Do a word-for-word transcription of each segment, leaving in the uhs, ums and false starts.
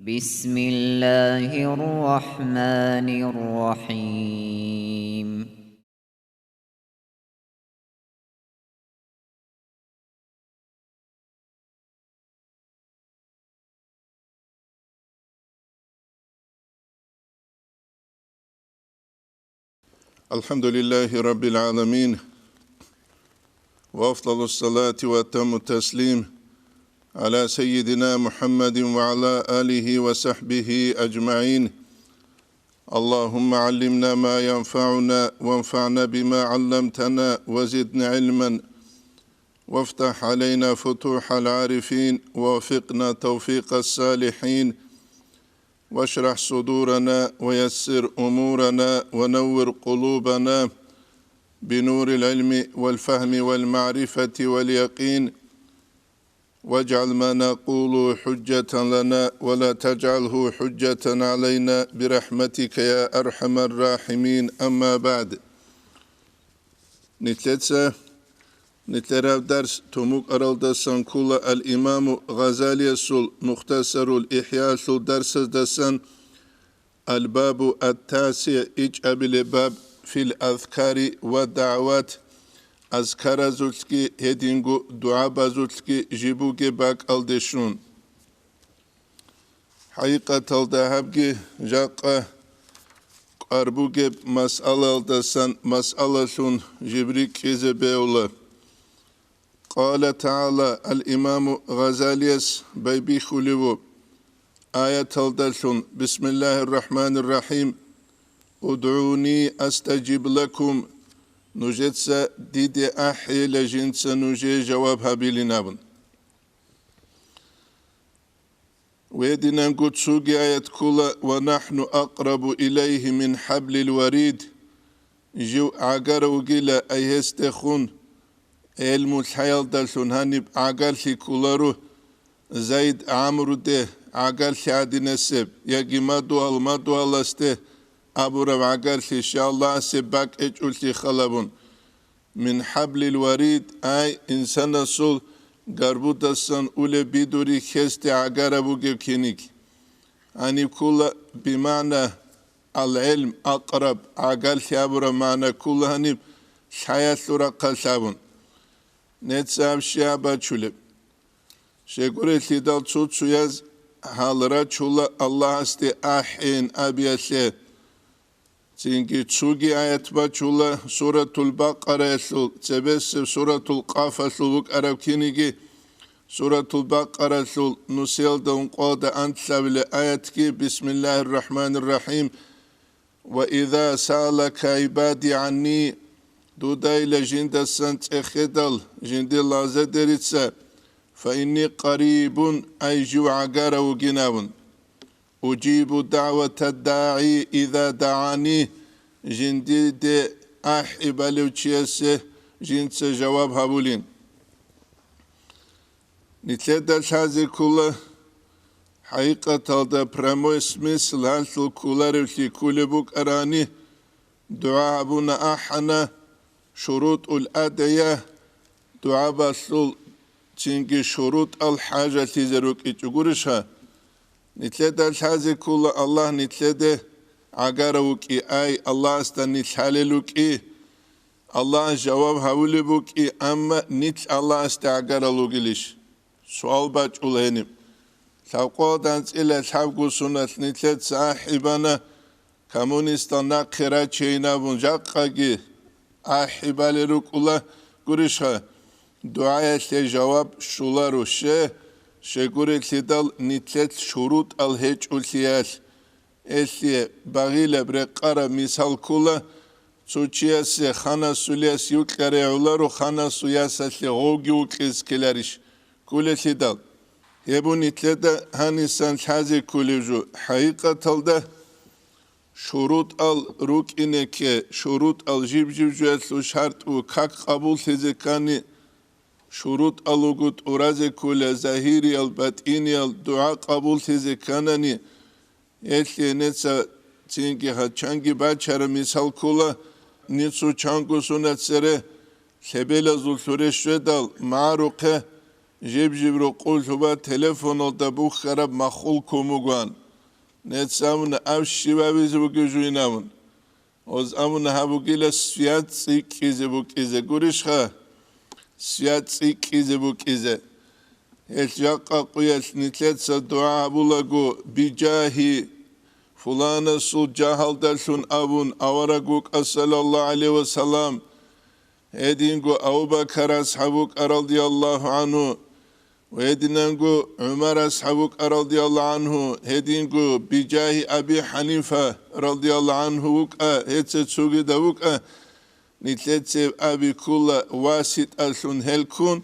بسم الله الرحمن الرحيم. الحمد لله رب العالمين، وأفضل الصلاة وأتم التسليم على سيدنا محمد وعلى آله وصحبه أجمعين. اللهم علمنا ما ينفعنا وانفعنا بما علمتنا وزدنا علما وافتح علينا فتوح العارفين ووفقنا توفيق الصالحين واشرح صدورنا ويسر أمورنا ونور قلوبنا بنور العلم والفهم والمعرفة واليقين واجعل ما نقول حجة لنا ولا تجعله حجة علينا برحمتك يا أرحم الراحمين. أما بعد. Нилъеца нилъераб дарс тумукъаралдасан ккола ал-Имаму Гъазалиясул Мухтасарул ИхӀяалъул дарсаздасан. Аль-бабу ат-тасигӀ, ичӀабилеб баб, фил азкари ва дагӀават, азкаразулъги гьединго дугӀабазулъги жиб бугеб бакӀалде щун. ХӀакъикъаталда гьабги жакъа кӀвар бугеб масъалаялдасан масъалалъун жиб рикӀкӀизе бегьула. Къала тагӀала, ал-Имаму Гъазалияс байбихьулев ву аяталдалъун: «Бисмиллагьир рахӀманир рахӀим. УдгӀуни астажиб лакум». Нужеца диде ахӀейила, жинца нужее жаваб гьабилин абун. Гьединанго цоги аят ккола: «Ва нахӀну акърабу илайгьи мин хӀаблил варид». Жив гӀагарав вугила ай гьесдехун, гӀелму лъаялдалъун гьаниб гӀагарлъи кколаро Зайд ГӀамруде гӀагарлъи гӀадинасеб, яги мадугьал-мадугьаласде абураб гӀагарлъи, щай Аллагьасе бакӀ гьечӀолъи халабун. Мин хӀаблил варид, ай, инсанасул гарбудасан улеб бидури хьесде гӀагараб бугеб киниг. Гьаниб ккола бимагӀна ал-гӀилм, акъраб, гӀагарлъи абураб магӀна ккола гьаниб лъаялъул рахъалъ абун. Нецаяб щиб бачулеб? Щайгурелъидал цо-цояз гьал рачула Аллагьасде ахӀейин абиялъе. Цинги цоги аят бачула Суратул Бакъараялъул, цебесеб Суратул Къафалъул букӀараб киниги, Суратул Бакъаралъул нусиялда ункъоялда анлъабилеб аятги: «Бисмиллагьир рахӀманир рахӀим. Ва иза саалака гӀибади гӀанни», дудайила жиндасан цӀехедал, жиндир лагъзадерица, «фа инни къарибун», ай жив гӀагарав вугин абун. «Уджибу дагӀватад дагӀи иза дагӀани», жиндиде ахӀи балев чиясе жинца жаваб гьабулин. Нилъеда лъазе ккола, хӀакъикъаталда прямой смысл гьалъул кколаревлъи кколеб букӀарани, дугӀа гьабуна ахӀана, шурутӀул адгӀия, дугӀабалъул цинги шурутӀал хӀажалъизе рукӀичӀо гуриша? Нилъеда лъазе ккола Аллагь нилъеде гӀагарав вукӀи, ай, Аллагьасда нилъ лъалел рукӀи, Аллагьас жаваб гьавулеб букӀи, амма нилъ Аллагьасде гӀагарал ругилищ? Суал бачӀула гьениб. Лъабкъоялда анцӀила лъабго соналъ нилъеца ахӀи бана, коммунистал нахъе рачейин абун жакъаги ахӀи балел рукӀула гуриша? ДугӀаялъе жаваб щоларо, ще, щайгурелъидал нилъелъ шурутӀал гьечӀолъиялъ. Элъие багъилаб рекъараб мисал ккола, цо чиясе ханасул яс юкьа регӀуларо, ханасул ясалъе гъовги вукьизе ккеларищ? Кколелъидал. Гьеб нилъеда гьанисан лъазе кколеб жо, хӀакъикъаталда шурутӀал рукӀине кке, шурутӀал жиб-жиб жоялъул шартӀ ву, как къабуллъизе ккани, шурутӀал руго тӀуразе ккола, загьириял, батӀиниял дугӀа къабуллъизе кканани, элъие неца цинги гьачанги бачараб мисал ккола, нецо чанго соналъ цере лъебелазул лъуре щведал, магӀарухъе жиб-жиб рокъов лъуба телефоналда бухьараб маххул ккун бугоан. Нецц абуна, аб щиб абизе бугеб жуйин абун. Гъоз абуна, гьаб бугила свят цӀикӀкӀизе букӀизе, гурищха? Свят цӀикӀкӀизе букӀизе. Гьелъ жакъа къуялъ нилъеца дугӀа гьабулаго, бижагьи фуланасул жагьалдалъун абун, авараг вукӀа, саллаллагьу гӀалайгьи ва саллам, гьединго Абу Бакар асхӀаб вукӀа, радияллагьу гӀангьу, ва гьединанго ГӀумар асхӀаб вукӀа, радияллагьу гӀангьу, гьединго бижагьи Аби ХӀанифа, радияллагьу гӀангьу, вукӀа, гьеца цогидаб вукӀа, нилъецеб аби ккула васитӀалъун гьел ккун,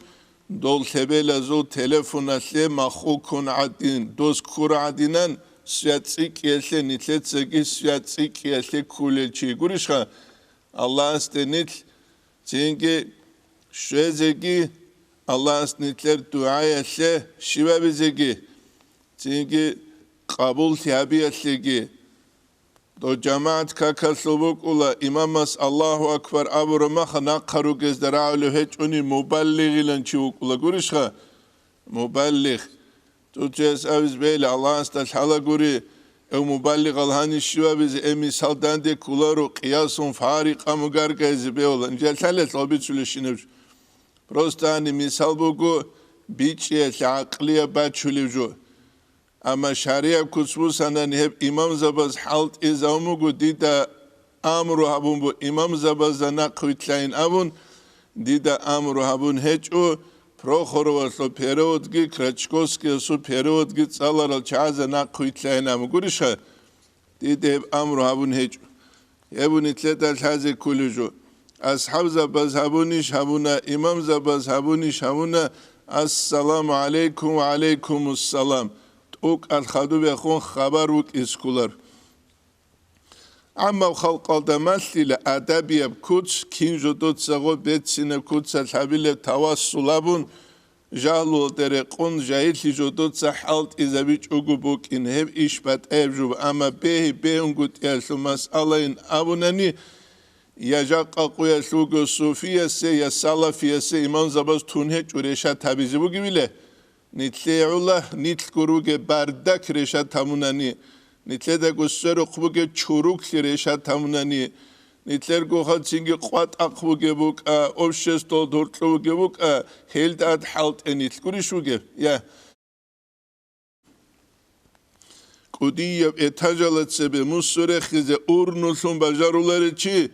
дол лъебелазул телефоналъе маххул ккун гӀадин, дос ккура гӀадинан, свят цӀикӀкӀиялъе, нилъецаги свят цӀикӀкӀиялъе ккулел чи гурищха? Аллагьасде нилъ цинги щвезеги, Аллагьас нилъер дугӀаялъе щибабизеги, цинги къабуллъи гьабиялъеги. Дов жамагӀат какалъул букӀула, имамас Аллагьу акбар абураб маха нахъа ругезда рагӀулев гьечӀони, мубаллигъилан чи вукӀула гурищха? Мубаллигъ. Цо-цояс абиз бегьила, Аллагьасда лъалагури, эв мубаллигъал гьанив щивабизе, э, мисал данде кколаро, къиясун фарикъа мугаргайзе бегьула. Нижер лъалел гьабицулещинаб жо. Просто гьаниб мисал буго, бичӀчӀиялъе гӀакълияб бачулев жо. Амма шаригӀаб куц бусанани гьеб имамзабаз хӀалтӀизабун буго, дида амру гьабун бу-, имамзабазда нахъвилълъайин абун, дида амру гьабун гьечӀо, Прохоровалъул переводги, Крачковскиясул переводги цӀаларал чагӀазда нахъвилълъайин абун. Гурищха? Дида гьеб амру гьабун гьечӀо. Гьеб нилъеда лъазе кколев жо. АсхӀабзабаз гьабунищ гьабуна, имамзабаз гьабунищ гьабуна, ассаламу гӀалайкум ва гӀалайкумуссалам. ТӀокӀалъ хадубехун хабар вукӀизе кколар. ГӀаммаб халкъалда малъила адабияб куц, кин жодоцаго беццинаб куцалъ гьабилеб тавассул абун, жагьлуялде рекъон, жагьиллъи жодоца хӀалтӀизабичӀого букӀин, гьеб иш батӀаяб жо, амма бегьи-бегьунгутӀиялъул масъалайин абунани, я жакъа къуялъ вуго суфиясе, я салафиясе имамзабаз тун гьечӀо решат гьабизе бугевила. Нилъее гӀула, нилъго ругеб бардак решат гьабунани, нилъедаго сверухъ бугеб чуруклъи решат гьабунани, нилъерго хъацинги къватӀахъ бугеб букӀа, обществоялда гьоркьов бугеб букӀа, гьелда ад хӀалтӀе нилъ гурищ бугеб? Я. КӀудияб этажала цебе мусо рехизе урнулъун бажаруларев чи,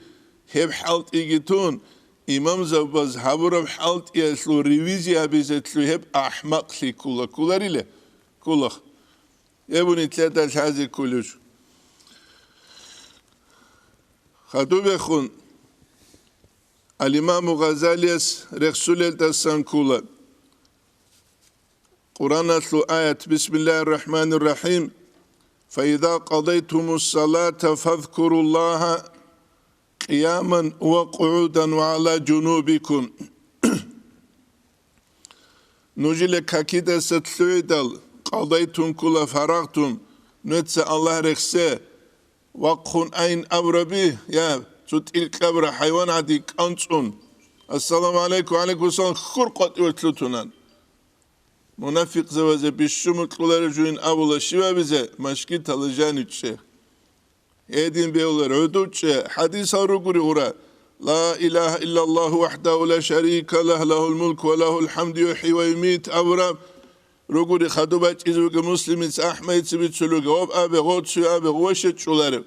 гьеб хӀалтӀиги тун, имамзабаз гьабураб хӀалтӀиялъул ревизия гьабизе лъугьеб ахӀмакълъи ккула, кколарила, ккола. Гьеб нилъеда лъазе кколев жо. Хадубехун Ал-Имаму Гъазалияс рехсулелдасан ккола. Къуръаналъул аят, бисмиллагьир рахӀманир рахӀим, «Фаиза къадайтумус салата фазкуруллагьа къияман ва къугӀудан ва гӀала жунубикум». Нужее какидаса лъугӀидал, къадайтум ккола фарагътум, нужеца Аллагь рехсе, вахъун айн абураби, я цо тӀил кьабура хӀайван гӀадин кӀанцӀун, «Ассаламу гӀалайкум», «ГӀалайкум ассалам», хьуркъватӀиве лъутунан. Мунафикъзабазе бищун мукьуларев жугьин абула щивабизе, машгитала жанив чӀе. Гьедин бегьулар гӀодов чӀе, хӀадисал ругури гъура: «Ла илагьа иллаллагьу вахӀдагьу ла шарика лагь, лагьул мулку ва лагьул хӀамду, юхӀйи ва юмит», абураб ругури, хадуб бачӀизе вугев Муслимица, АхӀмадица бицулев вугев, гъоб абе, гъоцуе абе, гъове щечӀуларев.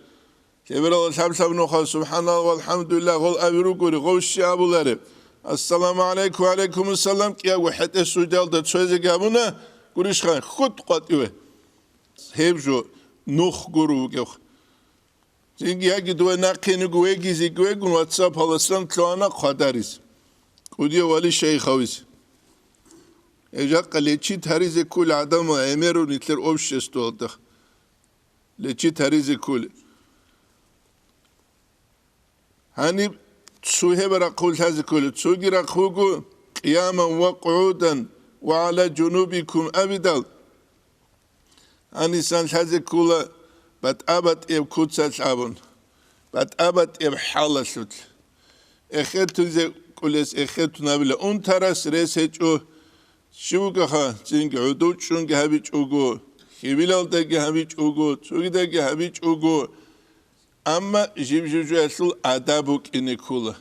Лъеберала лъаб-лъаб нухалъ «СубхӀаналлагь» ва «АлхӀамдулиллагь» гъол аби ругури, гъов щиб абулареб? «Ассаламу гӀалайкум», «ГӀалайкумуссалам», кӀиябго хӀетӀе суждалда цоязеги абуна, гурищха, хьуркъватӀиве. Гьеб жо нух гуро вугев. Цинги яги дуве нахъе нуго вегизеги вегун, ватсапаласан лъугьана хъвадарис. КӀудияв вали шайихавис. Гьеб жакъа лечит гьаризе ккола гӀадамал гӀемерун нилъер обществоялда. Лечит гьаризе ккола. Гьаниб цо гьеб рахъул лъазе ккола. Цоги рахъ буго: «Къияман ва къугӀудан ва гӀала жунубикум» абидал. Гьанисан лъазе ккола батӀа-батӀияб куцалъ абун, батӀа-батӀияб хӀалалъулъ. Эхетузе кӀулес эхетун абила унтарас рес гьечӀо, Щивгоха, цинги гӀодов чӀунги гьабичӀого, хьивилалдаги гьабичӀого, цогидаги гьабичӀого, амма жиб-жиб жоялъул адаб букӀине ккола.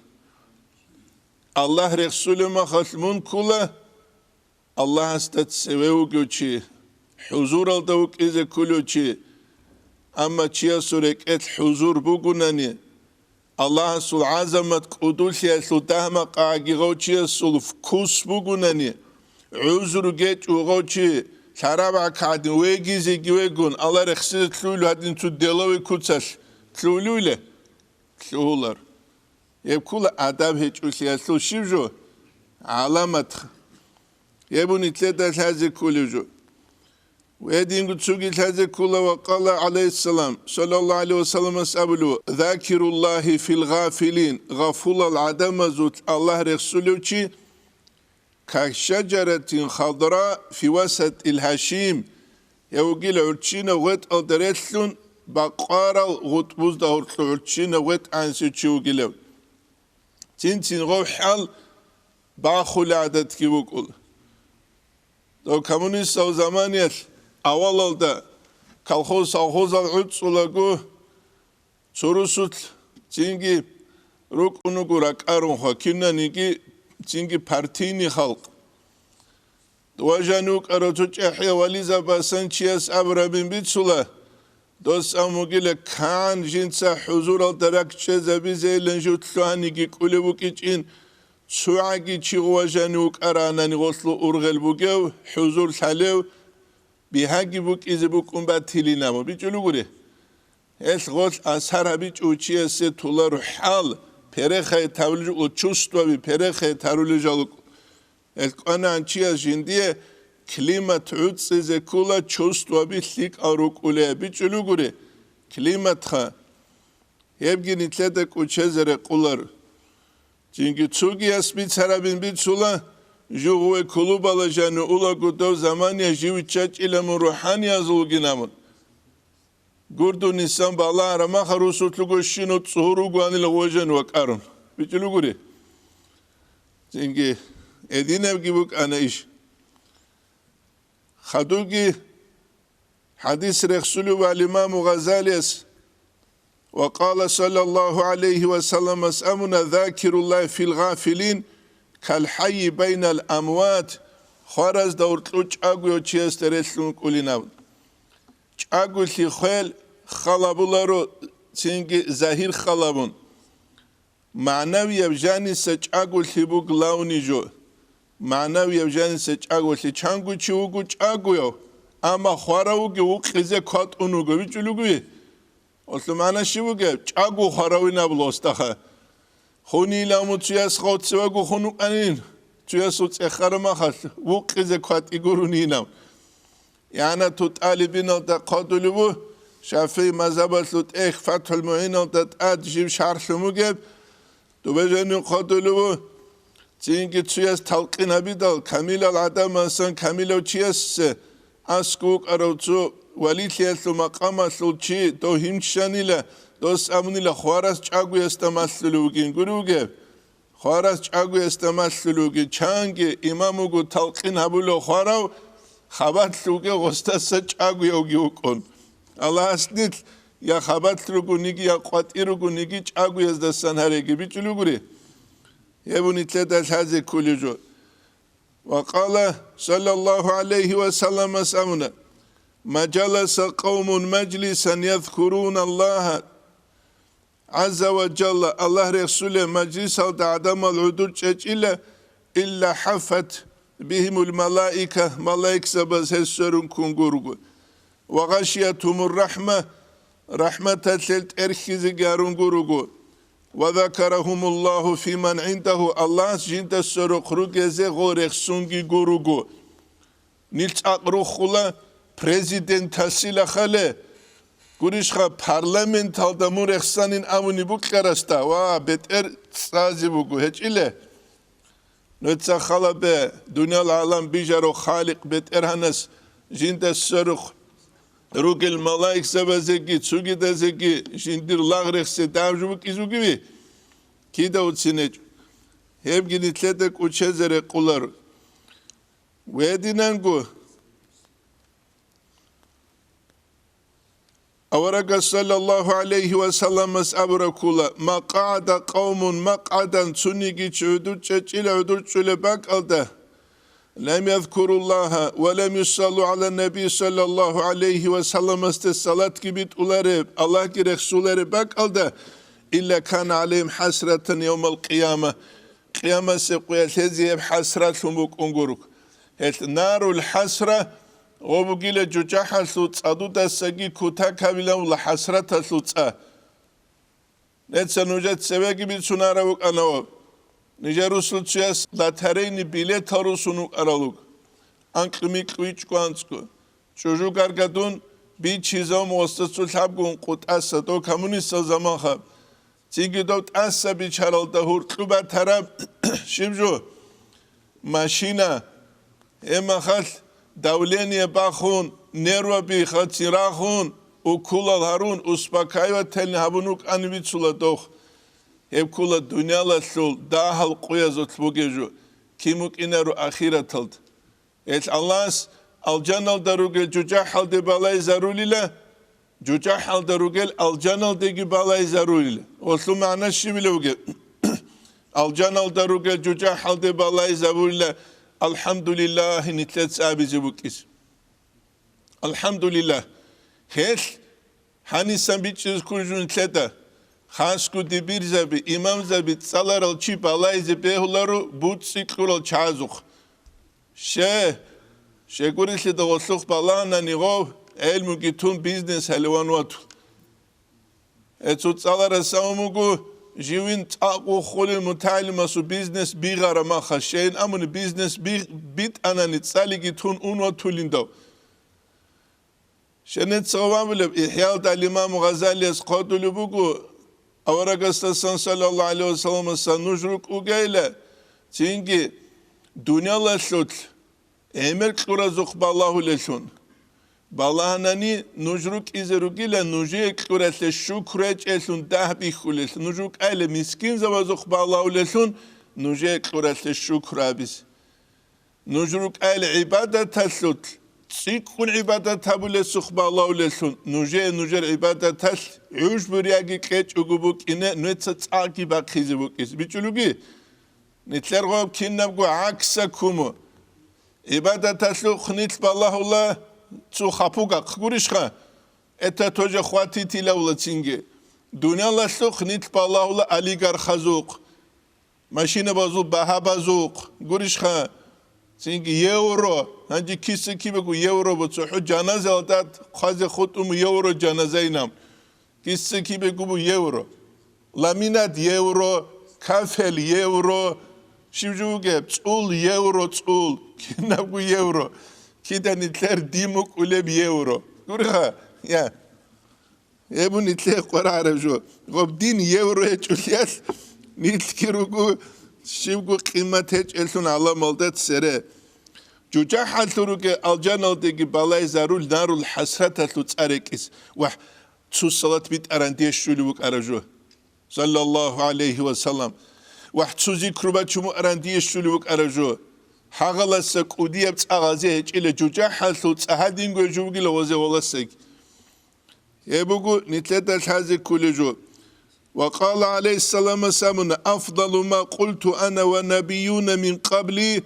Аллагь рехсулев махалъ мун ккола, Аллагьасда цеве вугев чи, хӀузуралда вукӀизе кколев чи, амма чиясул рекӀелъ хӀузур бугунани, Аллагьасул гӀазамат кӀудулъиялъул дагьмакъагӀаги гъав чиясул вкус бугунани, гӀузру гьечӀев гъав чи лъараб гӀакагӀдин вегизеги вегун, Аллагь рехсизе лъугьулев гьадин цо деловый куцалъ лъугьулевиле? Лъугьулар. Гьеб ккола адаб гьечӀолъиялъул щиб жо? ГӀаламат. Гьеб нилъеда лъазе кколев жо. Гьединго цоги лъазе ккола, ва къала гӀалайгьиссалам, саллаллагьу гӀалайгьи ва салламас абулев: «Закируллагьи фил гъафилин», гъафулал гӀадамазулъ Аллагь рехсулев чи, «кашшаджаратин хадра фи васатил гьашим», гьев вугила гӀурччинаб гъветӀалда релълъун бакъварал гъутӀбузда гьоркьоб гӀурччинаб гъветӀ гӀанасев чи вугилев. Цин-цин гъов хӀал бахулеб гӀадатги букӀула. Дов коммунистал заманиялъ авалалда колхоз-совхозал гӀуцӀулаго, цо русулъ цинги рукӀун вуго ракӀарунха, кинаниги цинги партийный халкъ. Дова жанив вукӀарав цо чӀахӀияв вализабасан чияс абурабин бицула, дос ам вугила кан жинца хӀузуралда ракӀчӀезабизейилан жутлъу гьаниги кӀулев вукӀичӀин, цогӀаги чи гъова жанив вукӀаранани гъолъул ургъел бугев, хӀузур лъалев, бигьаги букӀизе букӀун батилин абун бичӀулев гури. Гьелъ гъолъ асар гьабичӀев чиясе тула рухӀал перехай тавлижу чувствоби перехай тарулел жалукӀ. Гьелъ кӀванагӀан чияс жиндие климат гӀуцӀизе ккола чувствоби лъикӀал рукӀулей бичӀулев гури. Климатха. Гьебги нилъеда кӀучезе рекъулар. Цинги цогияс бицарабин бицула, жугьуе клубала жану улаго дов замания жив чачӀила мун рухӀаниязулгин абун. Гурдунисан балагьараб махал русулъго щинав цӀугьур вугоанила гъожан вакӀарун. БичӀулев гури. Цинги гьединабги букӀана иш. Хадуги хӀадис рехсулев вал имаму Гъазалияс, ва къала саллаллагьу гӀалайгьи ва салламас амуна: «Закируллагь фил гъафилин кал хӀайи байнал амват», хваразда гьоркьу чӀагояв чиясда релълъун кӀулин абун. ЧӀаголъи хвел халабуларо, цинги загьир халабун. Магьнавияб жаниса чӀаголъи буг лавни жо. Магьнавияб жаниса чӀаголъи чанго чи вуго чӀагояв, амма хварав вугев вукъизе кватӀун вуго, вичӀулев гури. Гьелъул магӀна щиб бугеб? ЧӀаго хваравинаб лостаха. Хунилан мун цуяс гъоцеваго хун вукӀанин, цуясул цӀехара махалъ, вукъизе кватӀи гурунинав. ИгӀанату тӀалибиналда хъвадулев ву, ШафигӀи мазгьабалъул тӀехь ФатхӀул МугӀиналда тӀад жив шархӀлъун вугеб, дубежанив хъвадулев ву, цинги цуяс талкъин гьабидал, камилал гӀадамасан камилав чияссе, аскӀов вукӀарав цо валилъиялъул макъамалъул чи дов гьимччанила, дос абунила хварас чӀагоясда малъулев вугин гури вугеб. Хварас чӀагоясда малъулев вугин, чанги имам вуго талкъин гьабулев хварав, хабалъ вугев гъостаса чӀагоявги вукӀун. Аллагьас нилъ я хабалъ ругониги, я къватӀи ругониги чӀагояздасан гьареги бичӀулев гури. Гьеб нилъеда лъазе кколев жо. Ва къала саллаллагьу гӀалайгьи ва салламас амуна: «Ма жаласа къавмун мажлисан язкуруна Аллагьа гӀазза ва жалла», Аллагь рехсулеб мажлисалда гӀадамал гӀодор чӀечӀила, «илла хаффат бигьимул малаика», малаикзабаз гьез сверун ккун гурого, «ва гъашиятгьумур рахӀма», рахӀматалъел тӀерхьизеги гьарун гурого, «ва закарагьумуллагьу фиман гӀиндагьу», Аллагьас жинда сверухъ ругезе гъо рехсунги гурого. Нилъ цӀакъ рухула президентасила хале, гурищха, парламенталда мун рехсанин абуни букьарасда ва бетӀер цӀазе буго гьечӀиле. Нуца халабе, дуниял гӀалам бижарав Халикъ БетӀергьанас жинда сверухъ ругел малаикзабазеги цугидазеги жиндир лагъ рехсе дагьаб жо букӀизе бугеви? Кида уцинечӀо. Гьебги нилъеда кӀучезе рекъуларо. Гьединанго аварагас саллаллагьу гӀалайгьи ва салламас абураб ккола: «Ма къагӀада къавмун макъгӀадан», цониги чи гӀодор чӀечӀила гӀодор чӀолеб бакӀалда, «лам язкуруллагьа ва лам юсаллу гӀала наби саллаллагьу гӀалайгьи ва салламасде салатги битӀулареб, Аллагьги рехсолареб бакӀалда, илла кана гӀалайгьим хӀасратан явмал къияма», Къиямасеб къоялъ гьезие гьеб хӀасратлъун букӀун гуро. Гьелъ нарул хӀасра, гъо бугила жужахӀалъул цӀа, дудасаги кутакабилан була хӀасраталъул цӀа. Нижеца нужер цевеги бицунарав вукӀана ва нижер русул цуяс лотерейный билетал русун вукӀарал руго. Анкьго-микьго ичӀго анцӀго. ЧӀужу гаргадун бичизав мугъосда цо лъабго ункъо тӀаса дов коммунистал заманха. Цинги дов тӀаса бичаралда гьуркьу батараб, щиб жо, машина, гьеб махалъ давление бахун, нерваби хацин рахун, уколал гьарун, успокаивательный гьабун вукӀани бицула дов. Гьеб ккола дуниялалъул дагьал къоязулъ бугеб жо, кин вукӀинаро ахираталда. Гьелъ Аллагьас алжаналда ругел жужахӀалде балайзарулила, жужахӀалда ругел алжаналдеги балайзарулила. Гьелъул магӀна щибила вугеб? Алжаналда ругел жужахӀалде балайзабулила, «АлхӀамдулиллагь» нилъеца абизе букӀизе. АлхӀамдулиллагь. Гьелъ гьанисан бичӀчӀизе ккун жо нилъеда. Хасго дибирзаби, имамзаби цӀаларал чи балайзе бегьуларо буцӀцӀи кьурал чагӀазухъ. Ще, щегурелъидал гъолъухъ балагьанани гъов, гӀелмуги тун, бизнес гьалеван ватул. Гьецо цӀаларас абун буго, живин цӀакъ вухулел мутагӀалимасул бизнес бигъара маха, щейин амуни бизнес бигъ-, битӀанани цӀалиги тун ун ватулин дов. Щенеццо гъов абулеб, ИхӀялда имам Гъазалияс хъодулеб буго, аварагасдасан, саллаллагьу гӀалайгьи ва салламасан, нуж рукӀугейила, цинги дуниялалъулъ гӀемер кьуразухъ балагьулелъун. Балагьанани нуж рукӀизе ругила нужее кьуралъе щукру гьечӀелъун дагь бихьулелъ, нуж рукӀайла мискинзабазухъ балагьулелъун нужее кьуралъе щукру абизе. Нуж рукӀайла гӀибадаталъулъ, цӀикӀкӀун гӀибадат гьабулесухъ балагьулелъун, нужее нужер гӀибадаталъ гӀужбу-рияги кьечӀого букӀине, нужеца цӀакъги бахъизе букӀизе. БичӀчӀулуги, нилъер гъоб кинабго гӀакса куму. ГӀибадаталъухъ нилъ балагьула цо хапугахъ, гурищха? Это тоже хватит илавула цинги. Дуниялалъухъ нилъ балагьула олигархазухъ. Машинабазул багьабазухъ, гурищха, цинги евро, гьанже киса кибего евро буго, цохӀо жаназаялда хъвазе хутӀун евро жаназайилан. Киса кибего буго евро. Ламинат евро, кафель евро, щиб жо бугеб, цӀул евро, цӀул, кинабго евро. Кида нилъер дин букӀулеб евро. Гуриха, я. Гьеб нилъее къваригӀараб жо. Гъоб дин евро гьечӀолъиялъ, нилъги руго щибго къимат гьечӀелъун гӀаламалда цере. ЖужахӀалъул ругел алжаналдеги балайзарул нарул хӀасраталъул цӀа рекӀиз. Вагь, цо салат битӀаран дие щулев вукӀараб жо. Саллаллагьу гӀалайгьи ва саллам. Вагь, цо зикру бачун вукӀаран дие щулев вукӀараб жо. Гьагъаласа кӀудияб цӀа гъазе гьечӀила жужахӀалъул цӀа гьадинго жо бугила гъозе гъоласаги. Гьеб буго нилъеда лъазе кколеб жо. Ва къала гӀалайгьиссаламас абуна: «Афдалу ма къулту ана ва набиюна мин къабли».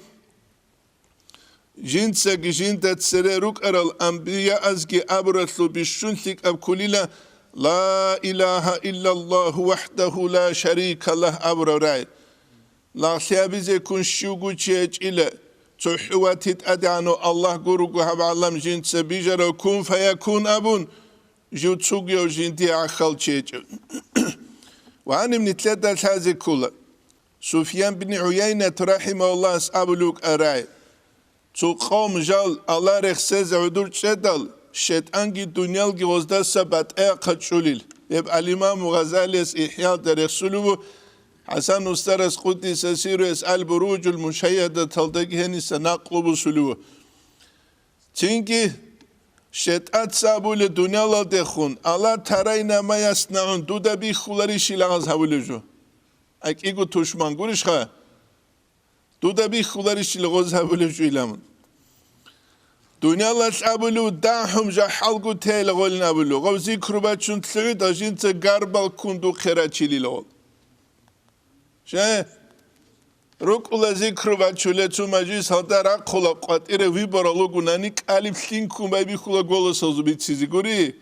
Жинцаги жинда цере рукӀарал анбияазги абуралъул бищун лъикӀаб кколила: «Ла илагьа иллаллагьу вахӀдагьу ла шарика лагь», абураб рагӀи. Лагълъи абизе ккун щивго чи гьечӀила, цохӀо вати ТӀадегӀанав Аллагь гуро гьаб гӀалам жинца бижарав, «Кун фаякун» абун, жив цугияв жиндие гӀахьал чи гьечӀев. Ва гьаниб нилъеда лъазе ккола. Суфьян бин ГӀуяйнат рахӀимагьуллагьас абулев вукӀарай: цо къавм жал Аллагь рехсезе гӀодор чӀедал, шайтӀанги дуниялги гъоздаса батӀа-яхъа чӀолел. Гьеб ал-Имаму Гъазалияс ИхӀялда рехсулев ву, ХӀасан устарас къуддиса сирругьу ал-Буружул Мушайядаталдаги гьениса накълу бусулев ву. Цинги шайтӀаца абулеб дуниялалдехун: «Ала тарайна ма яснагӀун», дуда бихьуларищила гъоз гьабулеб жо? АкӀиго тушман гурищха? Дуда бихьуларищила гъоз гьабулеб жо иламун? Дуниялалъ абулев дагьун жахӀалго тейила гъолин абулев, гъов зикру бачун лъугӀидал жинца гарбал ккун духъе рачилила гъол. Ше? РукӀула зикру бачуле цо мажлисалда рахъула къватӀире выборал ругунани кӀалиб лъинккун байбихьула голосалзу бицизе гури.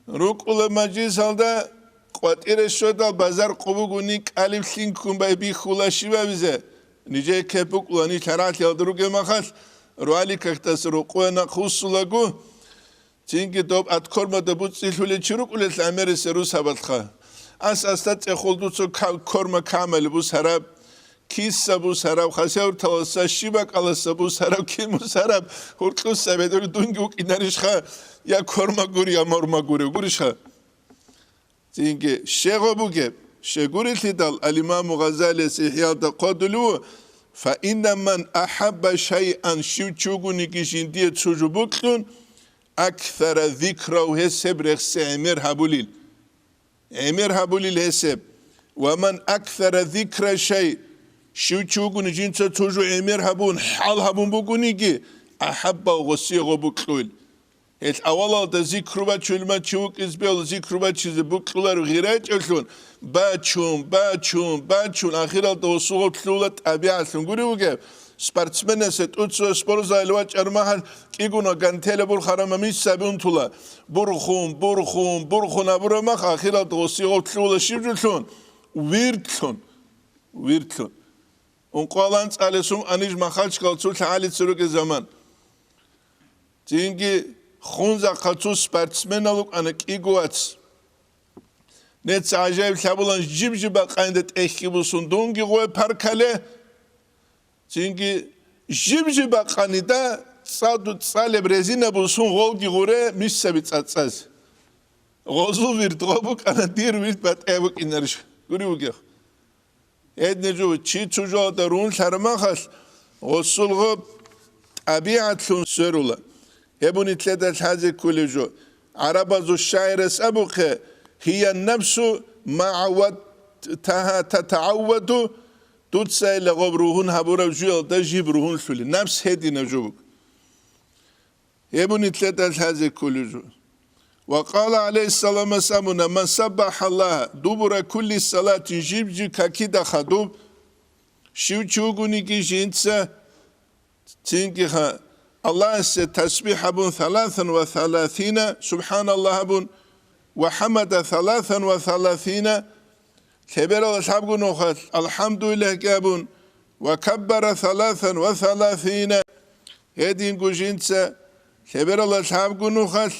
РукӀула мажлисалда къватӀире щведал базар къо бугуни кӀалиб лъинккун байбихьула щибабизе. Нижее кеп букӀула нилъ гьаралъиялда ругеб махалъ, руаликкахьдаса рукъуе нахъ вуссулаго, цинги доб аткормада буцӀцӀилъулел чи рукӀулел гӀемерисел русабалъха. Ас-асда цӀехол дуца ка-, корма камали бусараб, киса бусараб, хасаврталаса, щибакӀаласа бусараб, кин бусараб, гьуркьуса бедур дунги вукӀинарищха, я корма гури, я морма гури, гурищха? Цинги щегъо бугеб, щегурелъидал ал-Имаму Гъазалияс ИхӀялда хъодулев, «Фа инна ман ахӀабба шайъан», щив чи вугониги жиндие цо жо букьун, «аксара зикрав», гьесеб рехсе гӀемер гьабулил. ГӀемер гьабулил гьесеб. «Ва ман аксара зикра шай», щив чи вугони жинца цо жо гӀемер гьабун, хӀал гьабун бугониги, «ахӀабба», гъосие гъо букьуил. Гьел авалалда зикру бачулма чи вукӀиз бел, зикру бачизе букьулар гъирачӀевлъун, бачун, бачун, бачун, ахиралда гъосул гъоблъула тӀабигӀатлъун гури вугев, спортсменасе тӀуцо спортзале вачӀар махал кӀигуна гантеле бурхарама миссаби унтула, бурхун, бурхун, бурхун абураб мах, ахиралда гъосул гъоблъула щиб жулъун? Вирдлъун. Вирдлъун. Ункъвалан цӀалесум аниж махалчкал цо лъагӀалица ругел заман. Цинги хунзахъа цо спортсменал вукӀана кӀиго вац. Нецц гӀажаиб лъабулан жиб-жиб бакъанида тӀехьги бусун дунги гъуе паркале. Цинги жиб-жиб бакъанида цӀаду-, цӀалеб резина бусун гъолги гъуре миссаби цӀацӀаз. Гъозул вирд гъо букӀана, дир вирд батӀа букӀинарищ? Гури вугев. Гьединаб жо, чи цо жоялда рун лъарамахалъ, гъосулго тӀабигӀатлъун сверула. Гьеб нилъеда лъазе кколеб жо. ГӀарабазул шагӀирас абухъе: «Гьия нафсу магӀаввадтагьа татагӀавваду», дуцайила гъоб ругьун гьабураб жуялда жиб ругьунлъули. Напс гьединаб жо буго. Гьеб нилъеда лъазе кколеб жо. Ва къала гӀалайгьиссаламас абуна: «Ман саббахӀа Аллагьа дубура кулли салатин», жиб-жиб какида хадуб, щив чи вугониги жинца, цинги ха-, Аллагьасе тасбихӀ абун, саласан ва саласина, субхӀаналлагь абун, ва хӀамада саласан ва саласина, лъеберала лъабго нухалъ алхӀамдулиллагьги абун, ва каббара саласан ва саласина, гьединго жинца лъеберала лъабго нухалъ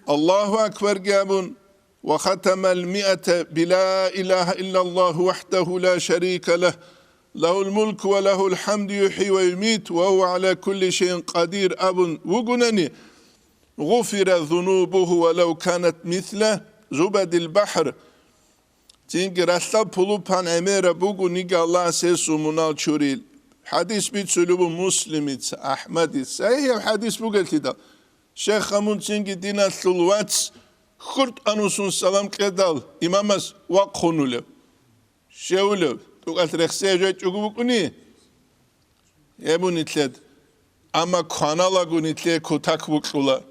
Аллагьу акбарги абун, ва хатамал миата би ла илагьа иллаллагьу вахӀдагьу ла шарика лагь, лагьул мулку ва лагьул хӀамду, юхӀи ва юмит, ва гьува гӀала кулли шайин къадир абун вугунани, гъуфира зунубугьу ва лав канат мисла зубадил бахӀр. Цинги ралъдал пулупан гӀемераб бугониги Аллагьас гьесул мунал чурил. ХӀадис бицулеб буго Муслимица, АхӀмадица. СахӀихӀаб хӀадис бугелъидал, шейх, гьамун цинги диналъул вац хьуртӀанусун салам кьедал, имамас вахъунулев, щевулев, тӀукӀалъ рехсей жвечӀого букӀуни? Гьеб нилъед. Амма кваналаго нилъее кутак букьула.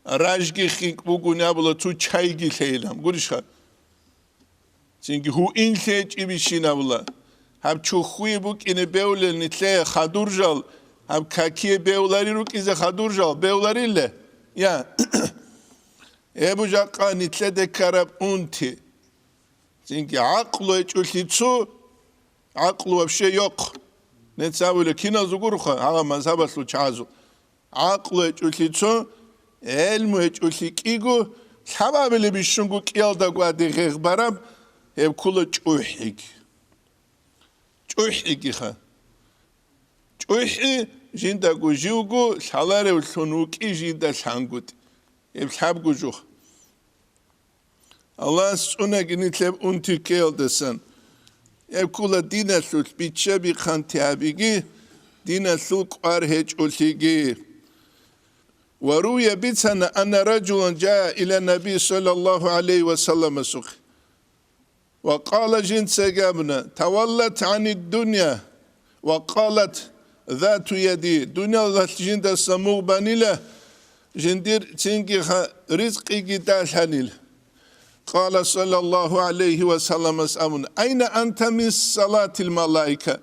Ражги хинкӀ бугони абула, цо чайги лъейилан. Гурищха? Цинги гьуин лъечӀи бищин абула. Гьаб чухьуе букӀине бевлел нилъее хадур жал, гьаб какие бевлари рукӀизе хадур жал, бевларилле? Я. Гьеб жакъа нилъеде ккараб унти. Цинги гӀакълу гьечӀолъи цо, гӀакълу вообще йохъ. Нецавуле киназул гурха, гьала мазгьабалъул чагӀазул. ГӀакълу гьечӀолъи цо, гӀелму гьечӀолъи кӀиго, лъабабилеб бищунго кӀиялдаго гьаде гъегъ бараб, гьеб ккула чӀухӀиги. ЧӀухӀигиха. ЧӀухӀи жиндаго живго лъаларевлъун вукӀи жинда лъангутӀи. Гьеб лъабго жух. Аллагьас цӀунаги нилъеб унти ккеялдасан. Гьеб ккула диналъулъ биччаби-хъанти гьабиги, диналъул кӀвар гьечӀолъиги. Ва руя бицана анна ражулан жаа иля Наби саллаллагьу гӀалайгьи ва саллама сухъ. Ва къала жинцаги абуна: «Таваллат гӀанид дунья». Ва къалат, Зату яди, дуниялалъ жиндаса мугъ банила, жиндир цинги ха-, ризкъиги далъанил. Къала саллаллагьу гӀалайгьи ва салламас абун: «Айна анта мин салатил малаика?»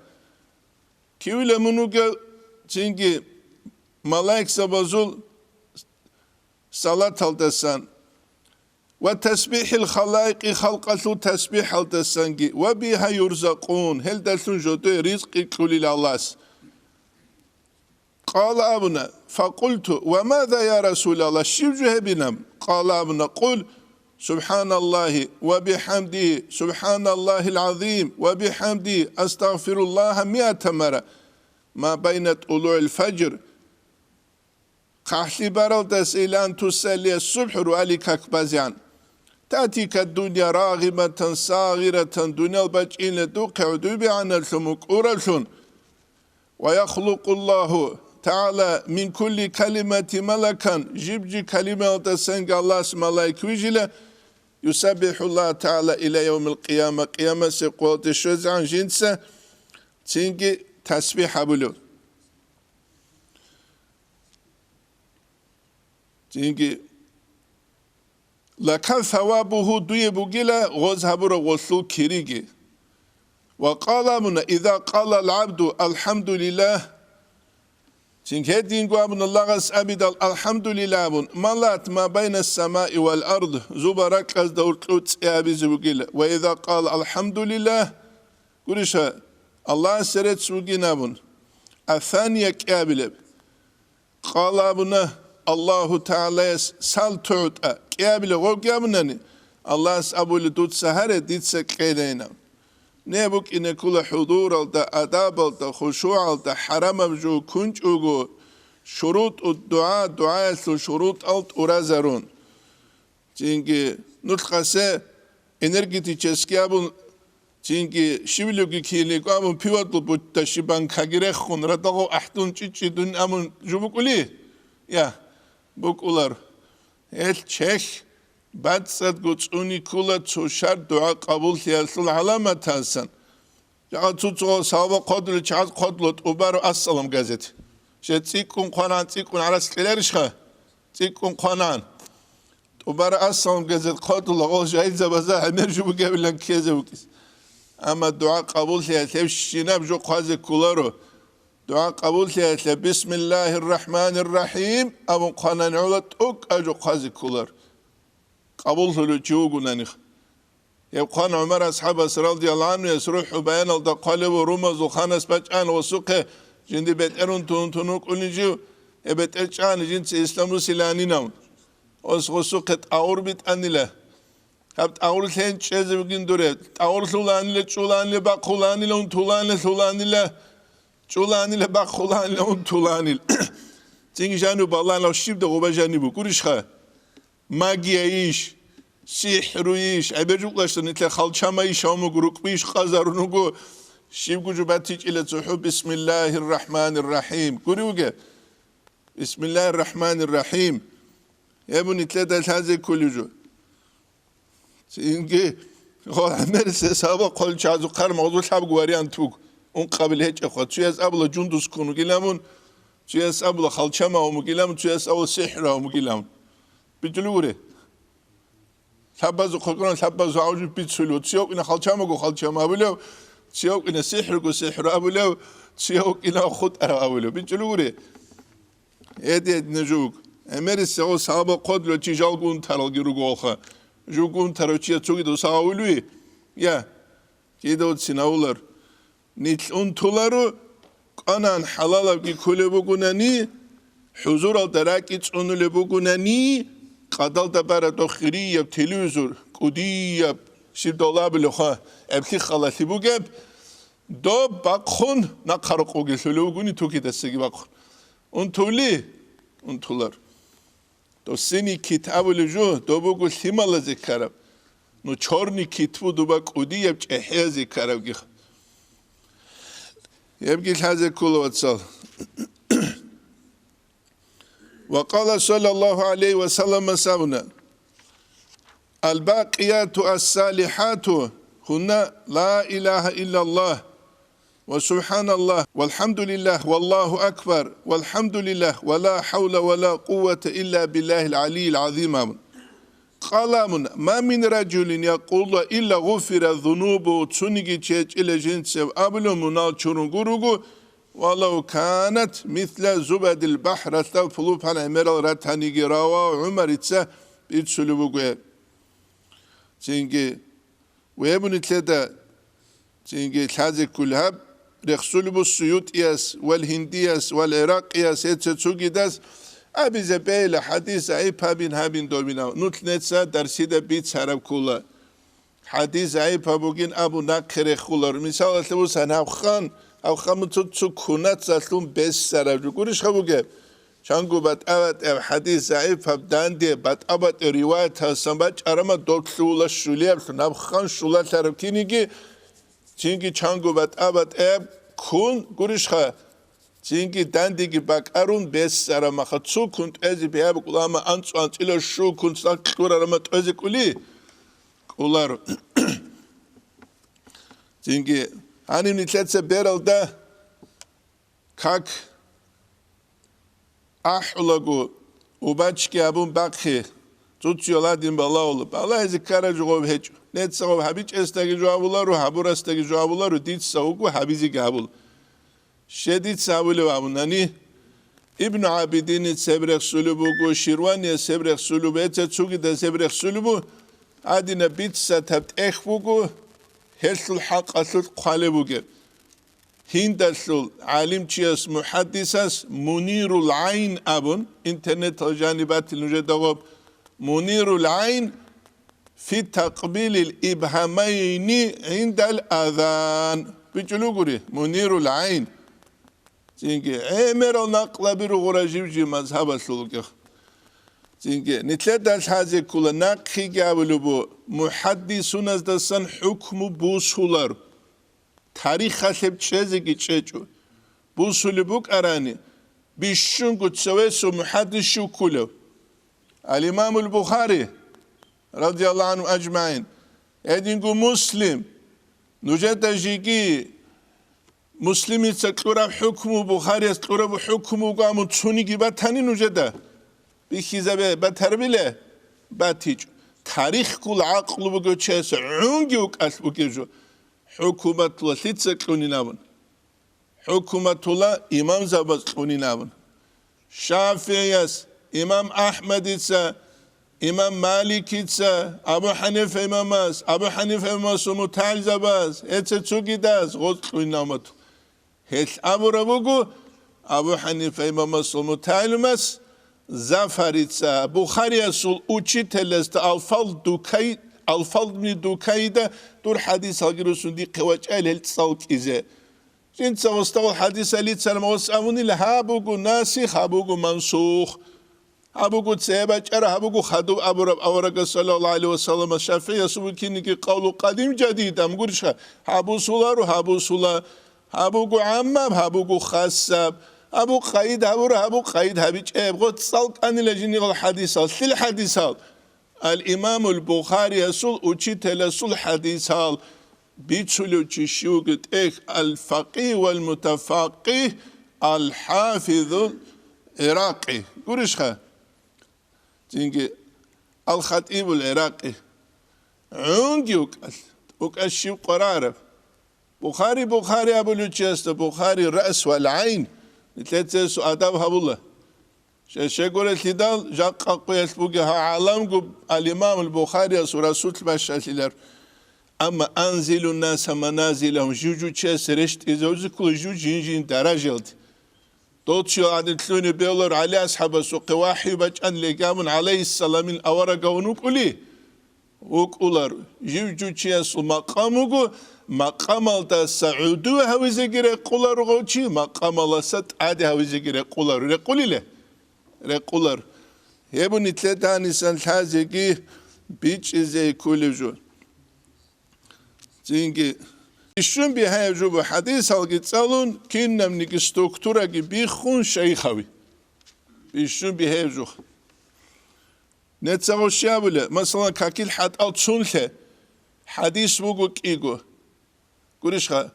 Кивила мун вугев цинги малаикзабазул салаталдасан, ва тасбихӀил халаикъи, халкъалъул тасбихӀалдасанги, ва бигьа юрзакъун, гьелдалъун жодое ризкъи кьулил Аллагьас. Къала абуна, факъулту, ва маза, я Расулаллагь, щиб жо гьебинаб? Къала абуна, къул, субхӀаналлагьи ва бихӀамдигьи, субхӀаналлагьил гӀазим ва бихӀамдигьи, астагъфируллагьа миата мара, ма байна тӀулугӀил фажр, хъахӀлъи баралдаса ила ан тусаллия субхӀ руали как базегӀан. Татика дунья рагъибатан сагъиратан, дуниял бачӀине духъе гӀодобегӀанаблъун мукӀураблъун. Ва яхлукъуллагьу тагӀала мин кулли калимати малакан, жиб-жиб калимаялдасанги Аллагьас малаик вижила, юсаббихӀуллагьа тагӀала ила явмил къияма, къиямасе къоялде щвезегӀан жинца цинги тасбихӀ гьабулев. Цинги, лака савабугьу, дуе бугила гъоз гьабураб гъолъул кириги. Ва къала абуна, иза къала ал-гӀабду алхӀамдулиллагь, цинги гьединго абуна лагъас абидал алхӀамдулиллагь абун, малат ма байна самаи вал ард, зуба ракьазда гьоркьов цӀи абизе бугила. Ва иза къала алхӀамдулиллагь, гуриша, Аллагьасе рецц бугин абун, асания кӀиабилеб. Къала абуна, Аллагьу ТагӀалаяс сал тугӀутӀа, кӀиабилеб гъовги абунани, Аллагьас абули, дуца гьаре, дица кьейилайин абун. Не букӀине ккола хӀузуралда, адабалда, хушугӀалда, хӀарамаб жо ккунчӀого, шурутӀу дугӀа, дугӀаялъул шурутӀал тӀуразарун. Цинги нухъасе энергетический абун, цинги щивлуги килиго абун, пивадлу бутта щибан кагирехун, радагъу ахӀдун чӀичӀчӀидун абун жо букӀули? Я, букӀулар. Гьел чехь бацӀцӀадго цӀуни ккола цо шар дугӀа къабуллъиялъул гӀаламатасан. Жагъа цо-цо саваба хъодулел чагӀаз хъодула тӀубару Ассалам газет. Жер цӀикӀкӀун хъванан, цӀикӀкӀун гӀарац кьеларищха? ЦӀикӀкӀун хъванан. ТӀубару Ассалам газет хъодула, гъол жагьилзабазда гӀемер жо бугебилан ккезе букӀис. Амма дугӀа къабуллъиялъ гьеб щинаб жо хъвазе кколаро. ДугӀа къабуллъиялъе, «Бисмиллагьир рахӀманир рахӀим» абун хъванани гӀола, тӀокӀаб жо хъвазе кколар. Къабуллъулев чи вугонаниха. Гьеб хъван ГӀумар асхӀабас, радияллагьу гӀангьуяс, рухӀу баяналда хъвалев ву, румазул ханас бачӀана гъосухъе, жинди бетӀер унтун-унтун вукӀунин жив, гьеб бетӀер чӀани жинца ислам русиланинав. Гъос гъосухъе тӀагъур битӀанила. Гьаб тӀагъурлъен чӀезе бугин дуре. ТӀагъурлъуланила, чӀуланила, бахъуланила, унтуланила, лъуланила, чӀуланила, бахъуланила, унтуланил. Цинги жанив баланав щибда гъуба жанив букӀурищха? Магияйищ, сихӀруйищ, гӀебер жукъалъа нилъер халчамайищ гьавмуг, рукъбийищ къазарунуго, щибго жо батичӀила цохӀо, «Бисмиллагьир рахӀманир рахӀим». Гури вуге? «Бисмиллагьир рахӀманир рахӀим». Гьеб нилъеда лъазе кколев жо. Цинги гъо гӀемерисеб сабаб хъолчазухъ гьар магъзу лъабго вариант вуго. Ункъабил гьечӀебха. Цуяс абула жундус ккун вугилан мун, цуяс абула халчамав вугилан мун, цуяс абула сихӀрав вугилан мун. БичӀулев гури. Лъабазухъ гьукъунан лъабазухъ гьавжи бицулев. Цияв кӀина халчамаго халчам абулев, цияв кӀина сихӀруго сихӀру абулев, цияв кӀина хутӀарав абулев. БичӀулев гури. Эди-эдина жуг. ГӀемерисего сагъаба хъодлъо чи жалго унтаралги ругоха. Жуг унтарав чияс цогидав сагъа вулви? Я, кидав цинавулар. Нилъ унтуларо, къанан хӀалалабги кколеб бугунани, хӀузуралда ракӀи цӀунулеб бугунани, къадалда барадо хирияб телевизор, кӀудияб, щиб долабулеха, эблъи халалъи бугеб, доб бахъун нахъа рокъовги лъулев вугони тукидасаги бахъун. Унтули? Унтулар. Досини кит абулеб жо, доб буго лъималазе ккараб. Ну, чорный кит бу дуба кӀудияб чӀехӀеязе ккарабги. Гьебги лъазе ккола, вацал. Ва къала саллаллагьу гӀалайгьи ва саллам, асабуна: «Ал-бакъияту ас-салихӀату гьунна ла илагьа иллаллагь». ва субханаллагь, валхамдулиллагь, валлагьу акбар, валхамдулиллагь, ва ла хавла ва ла къуввата илла биллагьил гӀалийил гӀазим абун. Къала абун: «Ма мин ражулин якъулу илла гъуфира зунубу», цониги чи гьечӀила жинцев абулев мунал чурун гуруго, «ва лав канат мисла зубадил бахӀр», ралъдал пулупал гӀемерал ратаниги, равагьу ГӀумарица бицулеб буго гьеб. Цинги, ва гьеб нилъеда цинги лъазе кколеб гьаб, рехсулеб буго СуютӀияс, вал Гьиндияс, вал ГӀиракъияс, гьеца цогидас абизе бегьила хӀадис загӀип гьабин, гьабин добинав. Нуц неца дарсида бицараб ккола. ХӀадис загӀип гьаб бугин абун нахъе рехулар. Мисалалъе бусан, гьаб хан, гьаб хан цо-, цо кунацалъун бесараб жо гурищха бугеб? Чанго батӀа-батӀияб хӀадис загӀип гьаб данде, батӀа-батӀияб риваяталсан бачӀарама доб лъугьула щулияб, гьаб хан щулалъараб киниги, цинги чанго батӀа-батӀияб ккун гурищха, цинги дандеги бакӀарун бесараб маха цо ккун тӀезе бегьа букӀула, амма анцӀу-анцӀила щу ккун цӀакъ кьурарама тӀезе кӀули кӀуларо. Цинги гьаниб нилъеца бералда как ахӀулаго, убачги абун бахъе, цуцӀиялдин балагьула. Балагьизе ккараб жо гъоб гьечӀо. Неца гъоб гьабичӀесдаги жо абуларо, гьабурасдаги жо абуларо, дица вуго гьабизеги гьабула. Щай дица гьабулеб абунани, Ибну ГӀабидиница гьеб рехсулеб буго, Ширванияс гьеб рехсулеб, гьеца цогидас гьеб рехсулеб буго, гьадинаб бицатаб тӀехь буго, гьелъул хӀакъалъулъ хъвалеб бугеб. Гьиндалъул гӀалимчияс, мухӀаддисас Мунирул ГӀайн абун, интернеталда жаниб батил нужеда гъоб, Мунирул ГӀайн фи такъбилил ибгьамайни гӀиндал азан. БичӀчӀулев гури, Мунирул ГӀайн. Цинги гӀемерал накълаби ругъура жив-жив мазгьабалъул вукӀа. Цинги нилъеда лъазе ккола, нахъеги абулеб буго, мухӀаддисуназдасан хӀукму бусулар. Тарихалъе чӀезеги чӀечӀо. Бусулеб букӀарани, бищунго цевесев мухӀаддис щив кколев? Ал-Имамул Бухари, радияллагьу гӀангьум ажмагӀин, гьединго Муслим, нужеда жеги Муслимица кьураб хӀукму, Бухарияс кьураб хӀукму вуго, амма цониги батани нужеда? Бихьизабе, батарабиле? БатичӀо. Тарихгул гӀакълу бугев чияс гӀунги вукӀалъ бугеб жо. ХӀукуматула лъица кьунин абун? ХӀукуматула имамзабаз кьунин абун. ШафигӀияс, имам АхӀмадица, имам Маликица, Абу ХӀанифа имамас, Абу ХӀанифа имамасул мутагӀилзабаз, гьеца цогидаз гъоз кьунин абун бату. Гьелъ абураб буго, Абу ХӀанифа имамасул мутагӀилимас Зафарица, Бухариясул учителасда Алфал Дукай-, Алфал ибн Дукайида дур хӀадисалги русун дихъе вачӀайил гьел цӀалкӀизе. Жинца гъосда гъол хӀадисал лъицараб гъос абунила, гьаб буго насих, гьаб буго мансух. Гьаб буго цебе бачӀараб, гьаб буго хадуб абураб аварагас, саллаллагьу гӀалайгьи ва саллам, ШафигӀиясул кинниги къавлу къадим жадид ам гурищха, гьаб бусуларо, гьаб бусула, гьаб буго гӀаммаб, гьаб буго хасаб, гьаб буго къайид гьабура, гьаб буго къайид гьабичӀеб, гъоц цӀалкӀанила жиндирго хӀадисал, лъил хӀадисал, ал-Имамул Бухариясул учителасул хӀадисал. Бицулев чи щивги тӀехь ал-факъигь вал-мутафакъигь ал-хӀафизул ГӀиракъи. Гурищха? Цинги ал-Хатибул ГӀиракъи. ГӀунги вукӀалъ, вукӀа щив къварараб. Бухари, Бухари абулев чиясда Бухари раъс вал гӀайн, нилъеца гьесул адаб гьабула. Щай-щай гурелъидал, жакъа къуялъ бугеб гьав гӀаламго ал-Имамул Бухарияс ва Расул бащалъилар. Амма анзилун наса маназилахум, жив-жив чияс рещтӀизавзе ккола жив жин-жин даражалде. Дов чи гӀадин лъугьине бегьулар ГӀали асхӀабасухъе вахӀю бачӀан легамун гӀалайгьиссаламил аварагавун вукӀули? ВукӀулар. Жив-жив чиясул макъам вуго, макъамалдаса гӀуду гьавизеги рекъулар гъов чи, макъамаласа тӀаде гьавизеги рекъулар. Рекъулиле? Рекъулар. Гьеб нилъеда гьанисан лъазеги бичӀчӀизе кколеб жо. Цинги, бищун бигьаяб жо буго, хӀадисалги цӀалун, кинабниги структураги биххун шайх гьави. Бищун бигьаяб жо. Нецаго щай абулеб, масала, какил хӀатӀал цунлъе хӀадис буго кӀиго. Гурищха?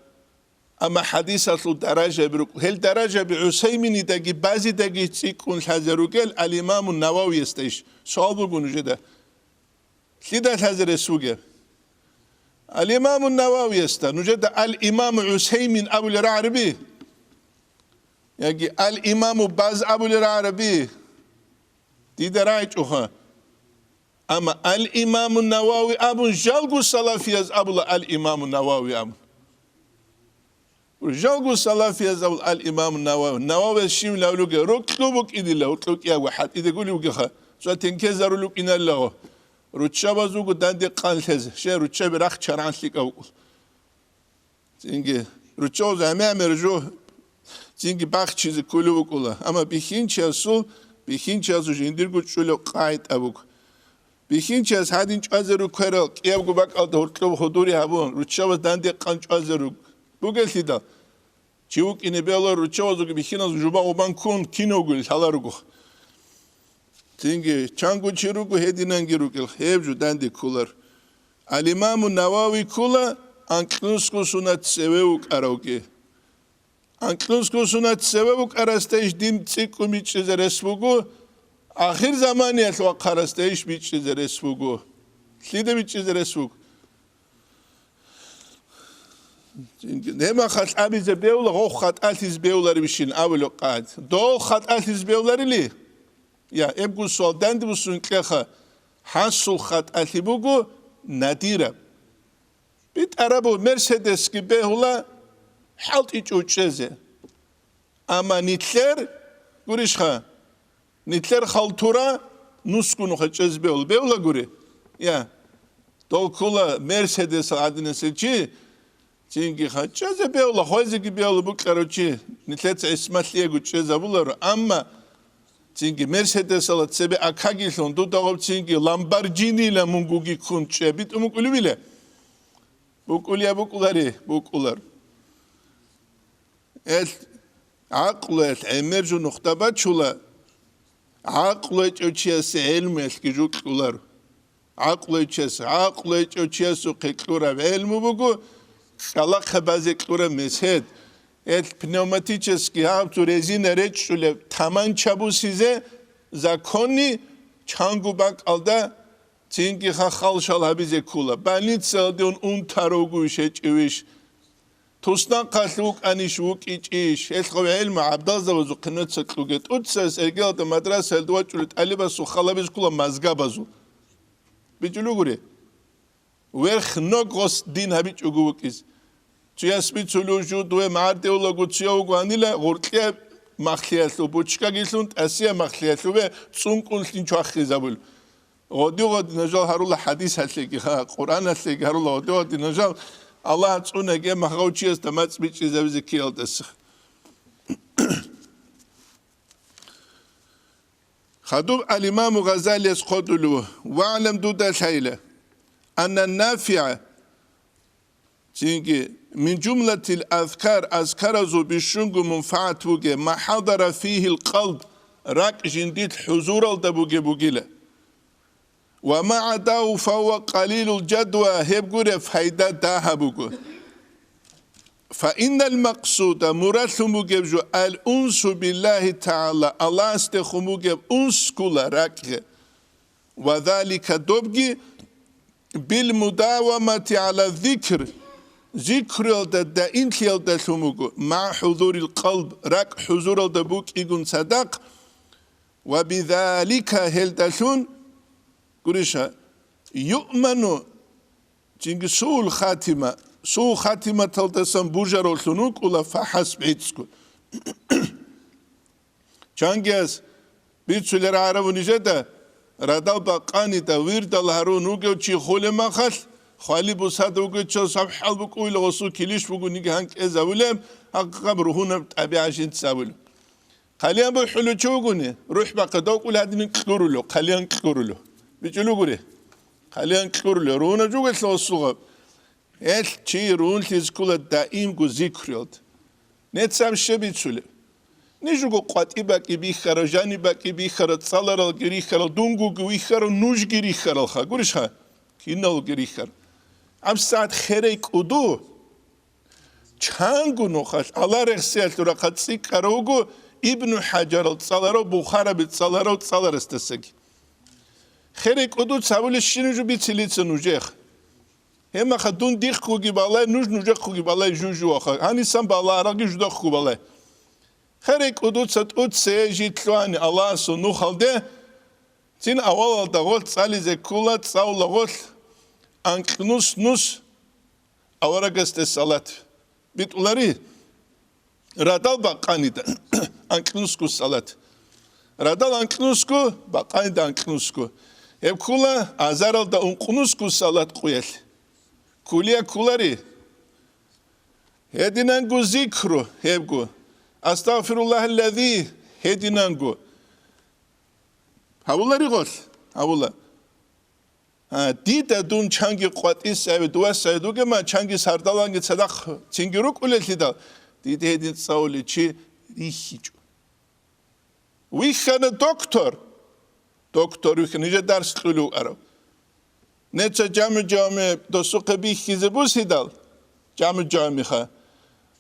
Амма хадисалъул даражаби рукӀ-, гьел даражаби ГӀусайминидаги базидаги цӀикӀкӀун лъазе ругел ал-Имаму Нававиясда иш. Суал буго нужеда. Лъида лъазе рес бугеб? Ал-Имаму Нававиясда. Нужеда ал-Имаму ГӀусаймин абулел рагӀараби? Яги ал-Имаму Баз абулел рагӀараби? Дида рагӀичӀоха. Амма ал-Имаму Навави абун, жалго салафияз абула ал-Имаму Навави абун. Жалго салафияз абула ал-Имаму Навави. Нававияс щивилавлуге рокьо букӀинила, гьоркьо кӀиябго хӀатӀиде гули вугеха. Цо тенкезарулукӀиналлаго. Руччабазулго данде къанлъезе. Ще руччаби рахъ чаргӀан лъикӀав вукӀул. Цинги руччабаз гӀемер жо, цинги бахчизе кколев вукӀула. Амма бихьинчиясул, бихьинчиясул жиндирго чӀулев къагӀида буго. Бихьинчияс гьадин чӀвазе руго кверал, кӀиябго бакӀалда гьоркьоб гьудури гьабун, руччабаз данде къан чӀвазе руго. Бугелъидал, чи вукӀине бегьуларо руччабазулги бихьиназул жуба-гъубан ккун, кинавгоги лъала руго. Цинги чанго чи руго, гьединанги рукӀел, гьеб жо данде кколар. Ал-Имаму Навави ккола анкьнусго сунат цеве вукӀаравги. Анкьнусго сунат цеве вукӀарасда иш дин цӀикӀкӀун бичӀчӀизе рес буго, ахирзаманиялъ вахъарасда иш бичӀчӀизе рес буго. Лъида бичӀчӀизе рес буго? Гьебмахалъ абизе бегьула, гъов хатӀалъизе бегьуларебищин абулеб къагӀида. Дов хатӀалъизе бегьуларили? Я, эбго суал данде буссун кьеха, гьасул хатӀалъи буго надираб. БитӀараб буго, Мерседесги бегьула хӀалтӀичӀо чӀезе. Амма нилъер, гурищха, нилъер халтура нусгунуха чӀезе бегьула. Бегьула гури? Я. Дол ккола Мерседесал гӀадинасел чи, цинги ха-, чӀезе бегьула, хвезеги бегьула букӀарав чи, нилъеца гӀисмалъиего чӀезабуларо, амма цинги Мерседесала цебе акагилъун, дуда гъоб цинги Ламборджинила мунгуги ккун чӀе битӀун букӀулевила? БукӀулеб букӀулари, букӀулар. Эл гӀакълуялъ гӀемер жо нухда бачула, гӀакълу гьечӀев чиясе гӀелмуялъги жо кьоларо. ГӀакълу гьечӀес, гӀакълу гьечӀев чиясухъе кьураб гӀелму буго, кьалахъе базе кьураб месед. Эл пневматический, гьаб цо резина речӀчӀулеб таманча бусизе законни чанго бакӀалда цинги ха халшал гьабизе ккола. Больницаялде ун унтарав вугевищ, гьечӀевищ? Туснахъалъ вукӀанищ, вукӀичӀищ? Гьелъ гъов гӀелму гӀабдалзабазухъе нуца кьуге, тӀуцаялъ эргелалда мадрасаялда вачӀулев тӀалибасул халабиз ккола мазгабазул. БичӀулев гури? Верх ног гъос дин гьабичӀого вукӀиз. Цуяс бицулев жуд ве мардеулаго цуя вугоанила гъуркья махлъиялъув, бучкагилъун тӀасия махлъиялъуве цӀункӀунлъин чвахизабул. Гъоди-гъодинал жал гьарула хӀадисалъеги, ха, Къуръаналъеги гьарула гъоди-гъодинал жал, Аллагь цӀунаге магъав чиясда мацӀ бичӀчӀизабизе ккеялдаса. Хадуб ал-Имаму Гъазалияс хъодулев, вагӀлам дуда лъайла, анна нафигӀа, цинги, мин жумлатил азкар, азкаразул бищунго мунфагӀат бугеб, ма хӀадара фигьил къалб, ракӀ жиндилъ хӀузуралда бугеб бугила. Ва ма гӀадагьу фагьува къалилул жадва, гьеб гуреб пайда дагьаб буго. Фаиннал макъсуда, мураллъун бугеб жо, ал-унсу биллагьи тагӀала, Аллагьасдехун бугеб унс ккула ракӀги. Ва залика, добги, бил мудавамати гӀала зикр, зикруялда даимлъиялдалъун буго, ма хӀузурил къалб, ракӀ хӀузуралда букӀигун цадахъ, ва бизалика, гьелдалъун, гуриша, юъману, цинги суул хатима, суул хатиматалдасан бужаравлъун вукӀула фахӀасб гӀицӀго. Чангияс бицулер гӀараву нижеда, радал бакъанида вирдал гьарун вугев чи хулеб махалъ, хвали бусада вугев чи саб хӀал букӀуйла гъосул килищ бугониги гьан кӀезавулеб, гьакъаб ругьунаб тӀабигӀа жинцавулеб. Хъалиян бухӀулев чи вугони, рухӀ бахъа давкӀул гьадинин кьурулев, хъалиян кьурулев. БичӀулев гури? Хъалиян кьурулев. Ругьунаб жугелъа гъосулгъаб. Гьелъ чи ругьунлъизе ккула даимго зикруялда. Нецаб щиб бицулеб? Нижего къватӀи бакӀи бихьарал, жани бакӀи бихьарал, цӀаларалги рихьарал, дунгоги вихьарал, нужги рихьаралха. Гурищха? Киналги рихьар. ГьабсагӀат херей кӀуду. Чанго нухалъ Аллагь рехсиялъул рахъа цӀикӀкӀарав вуго Ибну ХӀажарал цӀаларав, Бухараби цӀаларав цӀаларасдасаги. Херай кӀудуц гьабулищ щин жо бицилица нужех? Гьебмаха дун дихъгуги балай, нуж нужехъгуги балай жужуаха. Гьанисан бала арагъги жудахъгу балай. Херай кӀудуца тӀуце житлъуани Аллагьасул нухалде, цин авалалда гъолъ цӀализе ккула цӀалула гъолъ анкьнус нус аварагасде салат битӀулари. Радал бакъанида анкьнусго салат. Радал анкьнусго, бакъанида анкьнусго. Гьеб ккула азаралда ункънусго салат къуялъ. Кулия ккулари. Гьединанго зикру гьебго. Астагъфируллагьаллази гьединанго. Гьавулари гъолъ? Гьавула. А, дида дун чанги къватӀисави, дувасави дугема, чанги сардаланги цадахъ цинги рукӀулелъидал, дида гьедин цӀалулев чи рихьичӀо. Вихьана доктор. Доктор вихьана, нижер дарс кьулев вукӀарав. Неца жаму-жавми досухъе бихьизе бусидал, жаму-жавмиха.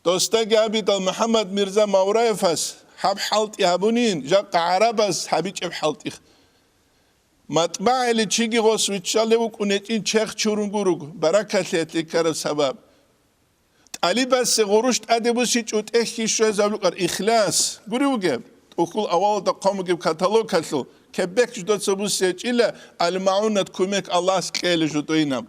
Досдаги абидал МухӀаммад Мирза Мавраевас гьаб хӀалтӀи гьабунин, жакъа гӀарабаз гьабичӀеб хӀалтӀих. МатӀбагӀали чиги гъос виччалев вукӀун гьечӀин черх чурун гуруг, баракалъе лъикараб сабаб. ТӀалибасе гъурущ тӀаде бусичӀо тӀехьги щвезабулукъар ихлас. Гури вугеб, тӀухьул авалалда хъван бугеб каталогалъул, кеббек ждоца буссечӀила, ал-магӀунат, кумек Аллагьас кьела жо дойинаб.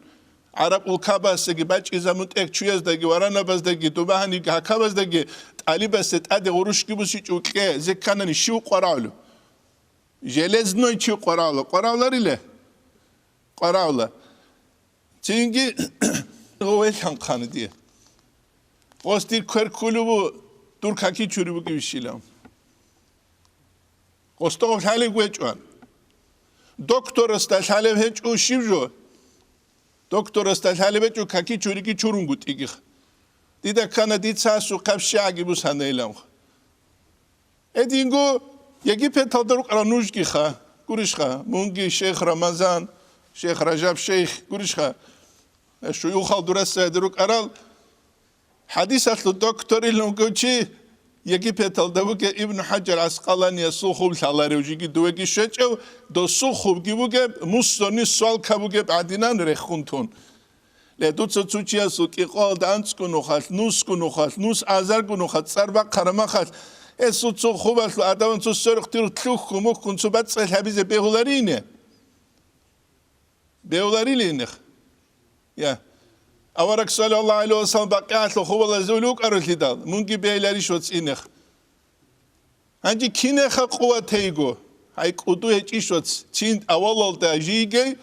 ГӀараб улкабасдаги бачӀизабун тӀехь чуяздаги, варанабаздаги, дубагьани гьакабаздаги тӀалибасе тӀаде гъурущги бусичӀо кье, зекканани щив къварагӀулев? Железной чи къварагӀула, къварагӀулариле? КъварагӀула. Цинги гъовелъан хъана дие. Гъос дир квер ккулев ву, дур каки чури бугевищила. Гъосда гъоб лъалеб гьечӀо. Докторасда лъалеб гьечӀо щиб жо? Докторасда лъалеб гьечӀо каки чуриги чурунгутӀигих. Дида ккана дица гьасухъаб щагӀги бусанайилан. Гьединго Египеталда рукӀарал нужгиха, гурищха, мунги шейх Рамазан, шейх Ражаб шейх, гурищха, шуюхал дурасаялда рукӀарал хӀадисалъул докторилан вугев чи, Египеталда вугев Ибн ХӀажар ГӀаскъаланиясул хъублъаларев жиги дувеги щвечӀев, досул хъубги вугеб, муссони свалка бугеб гӀадинан рехун тун. Ле, дуца цо чиясул кӀикъоялда анцӀго нухалъ, нусго нухалъ, нус азарго нухалъ цӀар бахъараб махалъ, гьесул цо хъубалъул адаман цо сверухъ тир лъухьун-мухьун цо бацӀцӀалъ гьабизе бегьуларине? Бегьуларилинех? Я. Авараг саллаллагьу гӀалайгьи ва саллам Бакъигьалъул хъубалазе улев вукӀарулъидал, мунги бегьиларищ вацӀцӀинех? Гьанже кинеха къуват гьейго? Гьай кӀуду гьечӀищ вац, цин авалалда жийгей,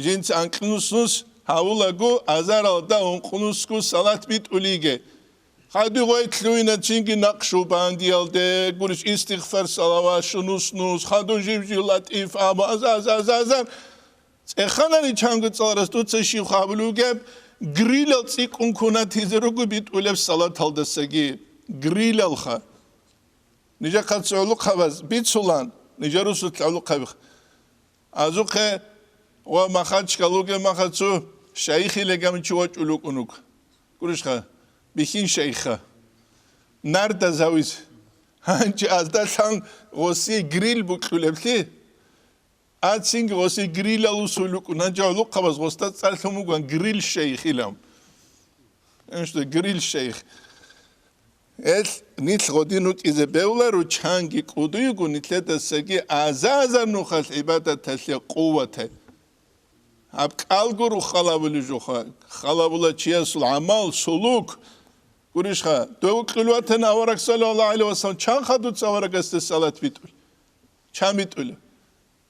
жинца анкьнус-нус гьавулаго, азаралда ункънусго салат битӀулиге. Хадуй гъой лъугьина цинги Накъшубандиялде, гурищ истигъфар, салават щунус-нус, хадуй жив-жив латӀиф абу, аза, аза, аза, азар. ЦӀеханани чанго цӀаларас дуца щив хабулев вугеб, грилал цӀикӀкӀун кунатизе руго битӀулеб салаталдасаги. Грилалха. Нижехъа цо гӀолохъабаз бицулан, нижер русулъ гӀолохъабих. Азухъе ва Махачкал вугеб маха цо шайихилегами чи вачӀулев вукӀун вуго. Гурищха, бихьин шайиха. Нарда завис. Гьанже аздалъан гъоси грил букьулеблъи. А цинги гъоси грилал усул вукӀун, гьанже гӀолохъабаз гъосда цӀар лъун бугоан грил шейх илан. Ишта грил шейх. Эл нилъ гъодин рукӀизе бевлару чанги кӀудуйгу нилъедасаги аза-азар нухалъ гӀибадаталъе къуватал. Гьаб кӀалгуру халавулежуха, халавула чиясул гӀамал, сулук. Гурищха, дов кьул ватана авараг саллаллагьу гӀалайгьи ва саллам, чанха дуца аварагасде салат битӀул? Чан битӀула?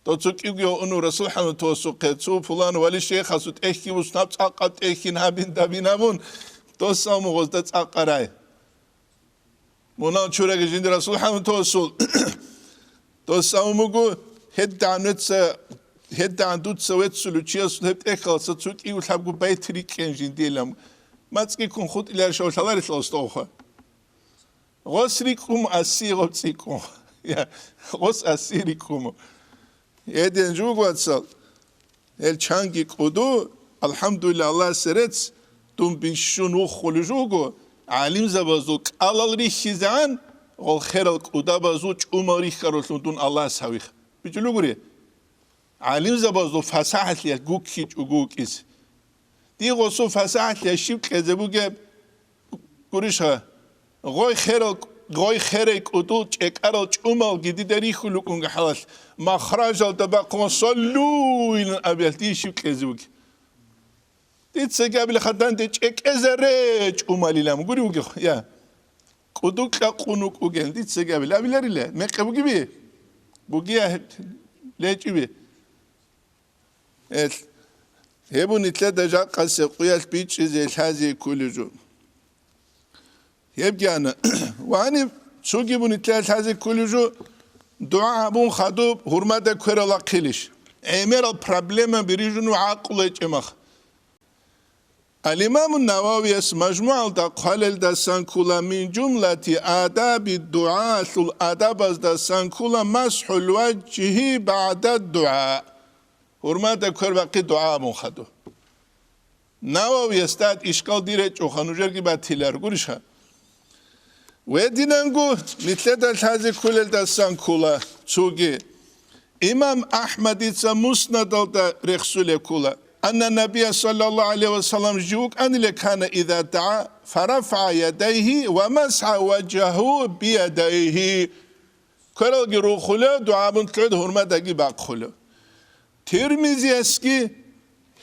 Дов цо кӀивги гьавуну Расул хӀаматугьасухъе, цо пулан вали шейхасул тӀехьги вуснаб цӀакъаб тӀехьин гьабин дабин абун, дос амугъозда цӀакъарай. Мунал чураги жинди Расул хӀаматугьасул дос амугу, гьеддагӀан вецца, гьеддагӀан дуца веццулев чиясул гьеб тӀехьалса цо кӀив лъабгу байт рикӀкӀен жиндилан. МацӀги ккун хутӀиларищ гьав лъаларелъул остовха. Гъос рикӀкӀун, аси гъоб цӀикӀкӀун. Я, гъос аси рикӀкӀун. Гьедин жуго, вацал, гьел чанги кӀуду, алхӀамдулиллагь, Аллагьасе рецц, дун бищун вухулев жуго, гӀалимзабазул кӀалал рихьизегӀан, гъол херал кӀудабазул чӀумал рихьарулъун дун Аллагьас гьавиха. БичӀулугури, гӀалимзабазул фасахӀалъиялъ гуккичӀого вукӀизе. Дие гъосул фасахӀалъиялъ щиб кьезе бугеб? Гурищха, гъой херал, гъой херай кӀудул чӀекӀарал чӀумалги дида рихьулукӀунги хӀалалъ, махражалда бахъун «Саллу!» илан абиялъ дие щиб кьезе бугеб? Дицаги абила хатанде чӀекӀезаре чӀумалилан гури вугехъ, я. КӀуду кьакъун вукӀуген, дицаги абила, абиларила, мекъи бугиби? Бугия лечӀиби. Эл, гьеб бу нилъеда жакъасе къуялъ бичӀчӀизе лъази кколев жо. Гьебги ана. Ва гьаниб цоги бу нилъеда лъази кколев жо, дугӀа гьабун хадуб гьурмада кверал ахъилищ? ГӀемерал проблема бирижун ва гӀакълу гьечӀеб мах. Ал-Имаму Нававияс МажмугӀалда хъвалелдасан ккола, мин жумлати адаби дугӀаалъул адабаздасан ккола масхӀул важгьи багӀда дугӀа. Гьурмада квер бахъи дугӀа абун хадуб. Нававияс тӀад ишкал дир гьечӀоха, нужерги батилар гурищха? Гьединанго нилъеда лъазе кколелдасан ккола цоги. Имам Ахмадица Муснадалда рехсулеб ккола, анна Набия саллаллаху гӀалайхи ва саллам жив вукӀанила, кана иза дагӀа, фарафагӀа ядайгьи ва масхӀа важгьагьу биядайгьи. Квералги рухулев, дугӀа абун лъугӀида гьурмадаги бахъулев. Тирмизиясги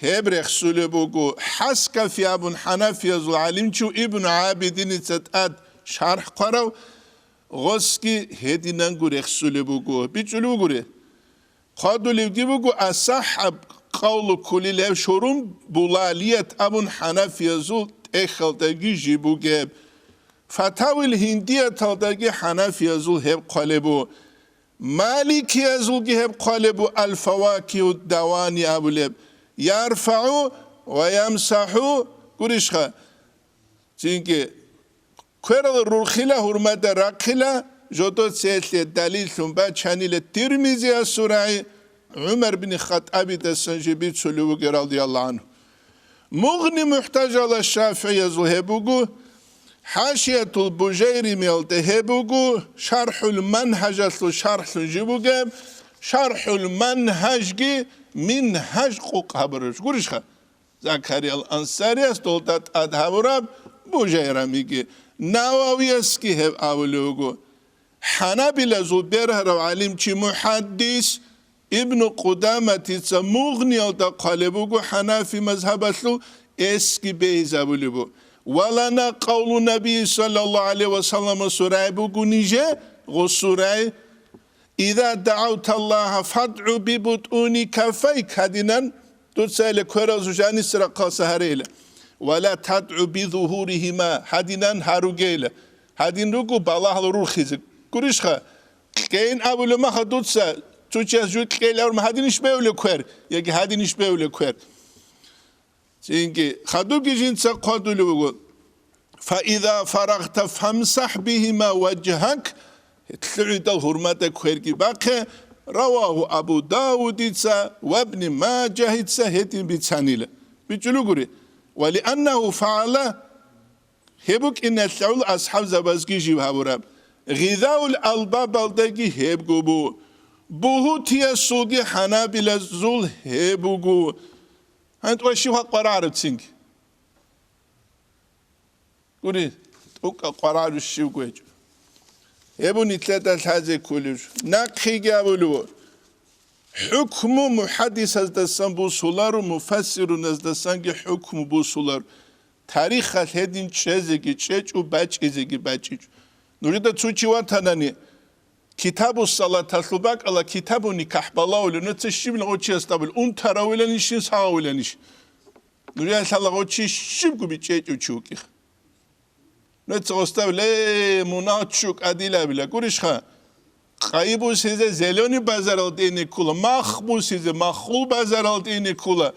гьеб рехсулеб буго, ХӀаскафи абун хӀанафиязул гӀалимчи Ибну ГӀабидиница тӀад шархӀ хъварав, гъосги гьединанго рехсулеб буго. БичӀулев вугури. Хъвадулевги буго асахӀаб къавлу кколел гьев шурум булалият абун хӀанафиязул тӀехьалдаги жиб бугеб. Фатавил Гьиндияталдаги хӀанафиязул гьеб хъвалеб бу. Маликиязулги гьеб хъвалеб бу, Ал-Фавакигьу Давани абулеб, ярфагӀу ва ямсахӀу, гурищха? Цинги, кверал рурхила, гьурмада рахъила, жодоцелъе далиллъун бачанила Тирмизиясул рагӀи, ГӀумар бин ХатӀабидасан жиб бицулев вугев, радияллагьу гӀангьу. Мугъни мухӀтажала шафигӀиязул гьеб буго, ХӀашиятул Бужайримиялда гьеб буго, ШархӀул Манхажалъул шархӀлъун жиб бугеб, ШархӀул Манхажги Минхаж къукъ гьабураб гурищха? Закариял Ансарияс долда тӀад гьабураб Бужайрамиги, Нававиясги гьеб абулев вуго. ХӀанабилазул бергьарав гӀалимчи мухӀаддис Ибну Къудаматица Мугъниялда хъвалеб буго хӀанафи мазгьабалъул эсги бегьизабулеб бу. Ва лана къавлу Наби саллаллаху гӀалайхи ва салламасул рагӀи буго нижер гъосул рагӀи: «Иза дагӀавталлагьа фадгӀу бибутӀуни каффайк», гьадинан, дуца иле кверазул жаниса рахъалса гьарейла. «Ва ла тадгӀу бизугьуригьима», гьадинан гьаругейла. Гьадин руго балагьал рурхизе. Гурищха? Кьейин абулев маха дуца, цо чияс жуй кьейил абурма, гьадинищ бевле квер, яги гьадинищ бевле квер. Цинги, хадуги жинца хъвадулев вуго: «Фаиза фарагъта фамсахӀ бигьима важгьак», лъугӀидал гьурмада кверги бахъе, равагьу Абу Давудица ва Ибни Мажагьица гьедин бицанила. БичӀулугури, ва лианнагьу фагӀала, гьеб букӀиналъул асхӀабзабазги жив гьабураб, Гъизаул Албабалдаги гьебго бу, Бугьутиясулги хӀанабилазул гьеб буго. ГьанкӀ ва щив хӀакъ къварагӀараб цинги? Гури, тӀокӀа къварагӀарав щивго гьечӀо. Гьеб бу нилъеда лъазе кколев жо. Нахъеги абулев: хӀукму мухӀаддисаздасан бусуларо, муфассируназдасанги хӀукму бусуларо. Тарихалъ гьедин чӀезеги чӀечӀо, бачӀизеги бачӀичӀо. Нужеда цо чи ватанани, Китабу салаталъул бакӀала китабу никахӀ балагьулев, нуца щиб гъочиясда абулеб, унтаравиланищ, сагъавиланищ? Нужеда лъала гъочи щибго бичӀчӀечӀев чи вукӀих. Нуца гъосда абила: «Ле, мунагь чӀукӀадилабила». Гурищха? Къайи бусизе зеленый базаралде ине ккола, мах бусизе махул базаралде ине ккола.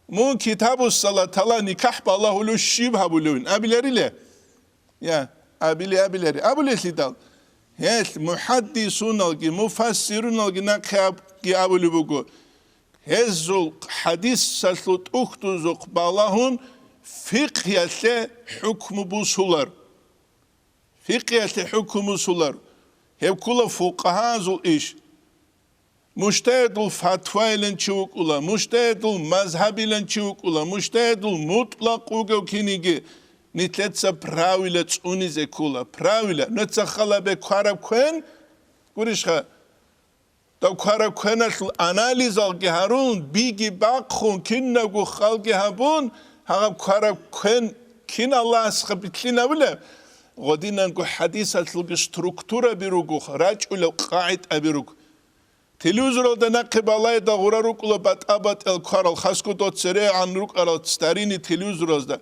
Мун китабу салатала никахӀ балагьулев щиб гьабулевин? Абиларила? Я, абили, абилари, абулелъидал, гьел мухӀаддисуналги муфассируналги нахъе абги абулеб буго, гьезул хӀадисалъул тӀухьдузухъ балагьун, Фикъгьиялъе хӀукму бусулар. Фикъгьиялъе хӀукму бусулар. Гьеб ккула фукъагьазул иш. Мужтагьидул фатвайилан чи вукӀула, мужтагьидул мазгьабилан чи вукӀула, мужтагьидул мутӀлакъ вугев киниги, нилъеца правила цӀунизе ккула. Правила, нуца халабе квараб квен, гурищха, дав квараб квеналъул анализалги гьарун, биги бахъун, кинабго халги гьабун, гьаб квараб квен кин Аллагьасха битлъинабулеб? Гъодинанго хӀадисалъулги структураби руго, рачӀулеб къагӀидаби руго. Телевизоралда нахъе балайда гъура рукӀула батӀа-батӀиял кварал, хасго доцерегӀан рукӀарал старинный телевизоразда.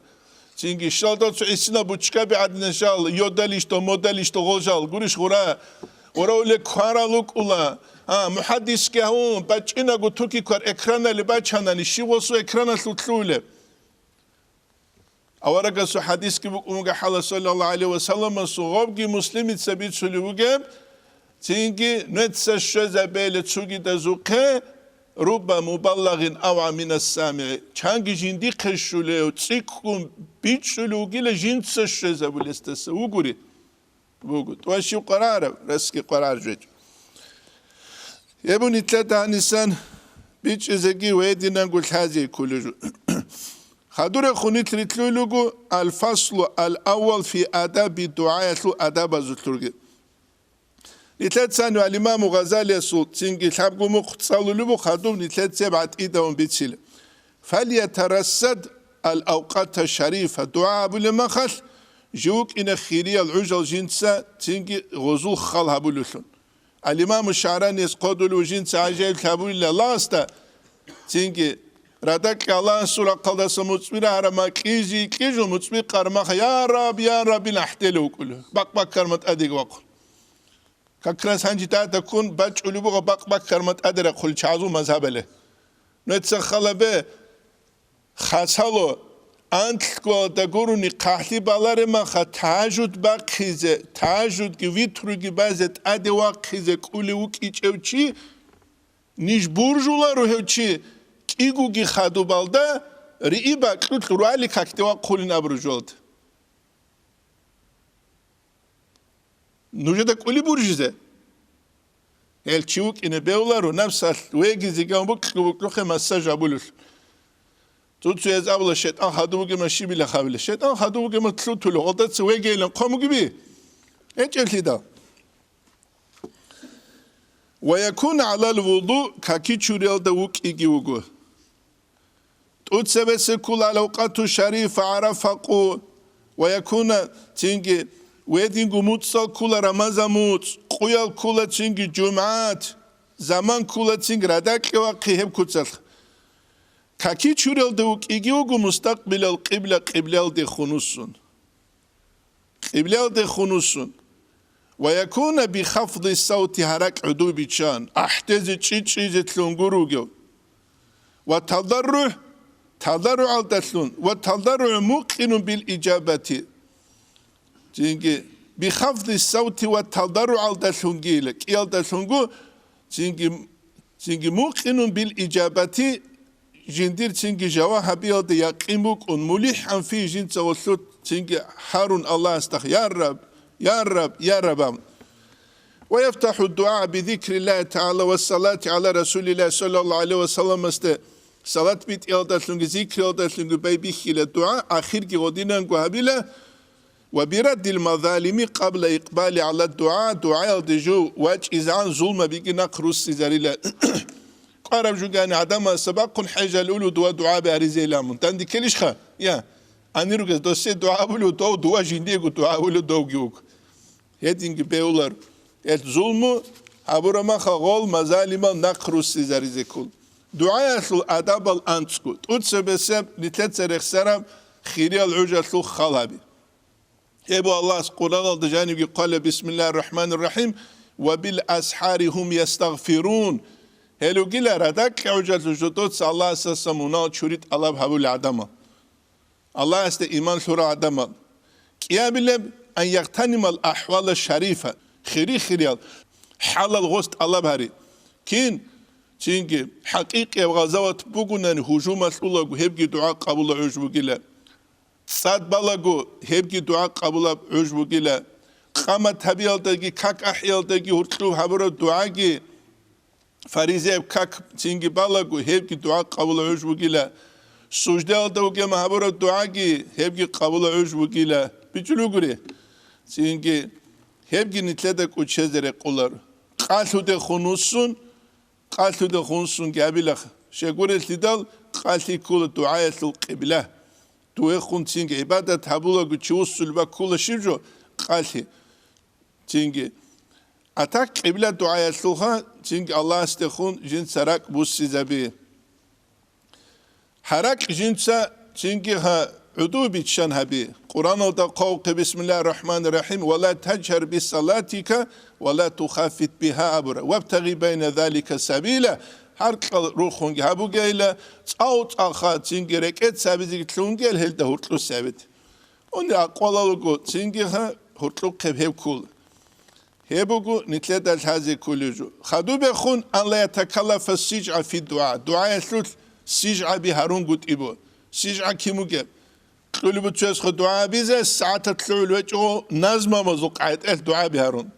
Цинги щалда цо гӀисина бучкаби гӀадинашал, йодалищ до, модалищ до гъожал, гурищ гъура. Гъура уле кварал рукӀула. А, мухаддисги гьавун, бачӀинаго туки квар экранали бачанани, щив гъосу экраналъул лъугьулеб? Аварагасул хӀадисги букӀун буго хӀала, саллаллагьу гӀалайгьи ва салламасул, гъобги Муслимица бицулев вугеб, цинги нуца щвезабейла цугидазухъе, рубба мубаллагъин авгӀа минас самигӀи, чанги жиндихъе щулев, цӀикӀкӀун бичӀчӀулев вугила жинца щвезабулесдаса вугури. Буго. ТӀуащив къварараб, расги къварар жвечӀо. Гьеб нилъеда гьанисан бичӀчӀизеги ва гьединанго лъазе кколеб жо. Хадурехун нилъ рилълъуй луго аль-фаслу аль-аввал фи адаби дугӀаялъул адабазулъурги. Нилъецаниги аль-Имаму Гъазалиясул цинги лъабго мухъ цӀалулеб буго, хадуб нилъецеб гӀатӀидавун бицила. Фальятарассад аль-авкъата шарифа, дугӀа гьабулеб махалъ, жив вукӀине хириял гӀужал жинца цинги гъозул хал гьабулевлъун. Алимаму ШагӀранияс хъодулев жинца гӀажаиблъи гьабулила Аллагьасда, цинги радакьа Аллагьасул рахъалдаса муцӀби рагьараб макьизе кьижун муцӀби къармаха, «Я Раб, я Раб», ин ахӀделев вукӀулев, бакъ-баккарма тӀадеги вахъун. Как раз гьанже дада ккун бачӀулеб буго бакъ-баккарма тӀаде рахъулел чагӀазул мазгьабале. Нуца халабе, хасало, анлъгоялда гурони хъахӀлъи балареб маха, тажуд бахъизе, тажудги витруги базе тӀаде вахъизе кӀулев вукӀичӀев чи, ниж буржуларо гьев чи, кӀигоги хадубалда риъи бакьулъ руали какде вахъулин абуру жолда. Нужеда кӀули буржизе? Гьел чи вукӀине бевларо, напсалъ вегизеган букьу-букьухъе массаж гьабулелъул. Цуцуяз абула, шайтӀан хадуб бугема щибила хабила. ШайтӀан хадуб бугема лъутула, гъолдаца вегейилан хъомугиби? ГьечӀеблъидал. Ва якун гӀалал вуду, каки чуриялда вукӀиги вуго. ТӀуцебесеб ккола алавкъату шарифа, ГӀарафа къу, ва якуна цинги, гьединго муцӀал ккола Рамазан муцӀ, къуял ккола цинги жумгӀат, заман ккола цинги радакьа вахъи гьеб куцалъ. Каки чуралда вукӀиги вуго мустакъбилал къибла, къиблалде хунусун. Къиблалде хунусун. Ва якуна бихафди савти, гьаракь гӀодов биччан, ахӀдезе чӀичӀизе лъунгур ругев. Ва талдарру, талдарругӀалдалъун, ва талдарру мукъинун бил ижабати. Цинги бихафди савти ва талдарругӀалдалъунгила, кӀиялдалъунго, цинги Цинги мукъинун бил ижабати, жиндир цинги жаваб гьабиялда якъин букӀун, мулихӀан фи, жинца гъолъу цинги гьарун Аллагьасда, я Раб, я Раб, я Раб абун. Ва яфтахӀу дугӀа би зикриллагьи тагӀала ва салати гӀала Расулиллагь саллаллагьу гӀалайгьи ва салламасде салат битӀиялдалъунги зикриялдалъунги байбихьила дугӀа, ахирги гъодинанго гьабила, Ва бираддил мазалими къабла икъбали гӀала дугӀа, дугӀаялде жо вачӀизегӀан зулмабиги нахъ руссизарила. КӀвараб жугани гӀадамасда бахъун хӀежал улу дова дугӀаби гьаризейилан мун. Данде ккелищха? Я. Гьанир ругез досе дугӀа абулев дов, дова жиндиего дугӀа абулев довги вуго. Гьединги бевлар. Эл зулму гьабураб маха гъол мазалимал нахъ руссизаризе ккол. ДугӀаялъул адабал анцӀго. ТӀуцебесеб нилъеца рехсараб хириял гӀужалъул хал гьаби. Гьеб Аллагьас Къуръаналда жанивги хъвала: «Бисмиллагьир рахӀманир рахӀим, ва бил асхӀари гьум ястагъфирун». Гьел ругила радакьа гӀужалъул жодоца Аллагьасдаса мунагьал чури тӀалаб гьабулел гӀадамал, Аллагьасда иман лъурал гӀадамал. КӀиабилеб: «Ан ягътанимал ахӀвала шарифа», хири-хириял хӀалал гъос тӀалаб гьари. Кин цинги хӀакъикъияб гъазават бугунани гьужумалъулаго, гьебги дугӀа къабула гӀуж бугила. цӀад балаго, гьебги дугӀа къабулаб гӀуж бугила. Къамат гьабиялдаги как ахӀиялдаги гьуркьуб гьабураб дугӀаги, фаризаяб как цинги балаго, гьебги дугӀа къабулаб гӀуж бугила. Суждаялда вугема гьабураб дугӀаги, гьебги къабулаб гӀуж бугила. БичӀчӀулев гури. Цинги гьебги нилъеда кӀочезе рекъоларо. Къалъудехун вуссун, къалъудехун вуссунги абила, щегурелъидал къалъи ккола дугӀаялъул къибла. Дугьехун цинги гӀибадат гьабулаго чи вуссулеб баккула щиб жо къалъи. Цинги. А так къибла дугӀаялъулха, цинги Аллагьасдехун жинца ракӀ буссизаби. Гьаракь жинца цинги гьа гӀуду биччан гьаби. Къуръаналда хъвавухъе: «Бисмиллагьир рахӀманир рахӀим, ва ла таджгьар бисалатика ва ла тухаффит бигьа», абура. «Вабтагъи байна залика сабила», гьаркьал рухунги гьабугейила, цӀакъ-цӀакъха цинги рекӀец гьабизеги лъугьунгел гьелда гьуркьусе гьабит. Унел акъвалалуго цинги гьа гьуркьухъеб гьеб ккула. Гьеб буго нилъеда лъазе кколеб жо. Хадубехун: «Ан ла ятакаллафа сижгӀа фи дугӀа». ДугӀаялъулъ сижгӀаби гьарунгутӀи бу. СижгӀа кин бугеб? Кьулеб буцесха дугӀа гьабизе, сагӀаталъ лъугӀул вечӀого назмамазул къагӀидаялъ дугӀаби гьарун.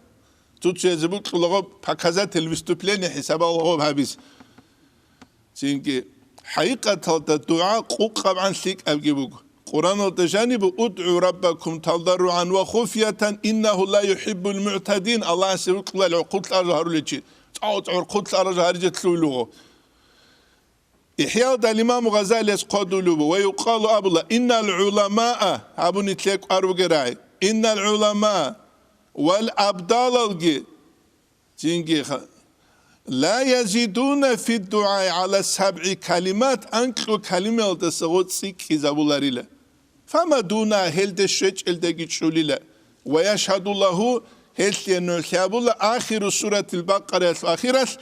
Цо-цоязе букьулаго показатель выступления хӀисабалгъоб гьабизе. Цинги, хӀакъикъаталда дугӀа къукъабгӀан лъикӀабги буго. Къуръаналда жаниб: «УдгӀу раббакум тадарругӀан ва хуфятан, иннагьу ла юхӀиббул мугӀтадин», Аллагьасе вукьулал гӀурхъулъ арал гьарулев чи, цӀакъ-цӀакъ гӀурхъулъ арал гьаризе лъугьулего. ИхӀялда имаму Гъазалияс хъвадулеб: «Ва юкъалу», абула, «иннал гӀуламаа», абуни лъекӀвар бугерай, «иннал гӀуламаа вал абдалалги», цинги ха-, «ла язидуна фид дугӀаи гӀала сабгӀи калимат», анкьго калимаялдаса гъо цӀикӀкӀизабуларила. «Фама дуна», гьелде щвечӀелдаги чӀулила. «Ва яшгьаду лагьу», гьелъие нугӀлъи абула ахиру суратил Бакъараялъ ахиралъ: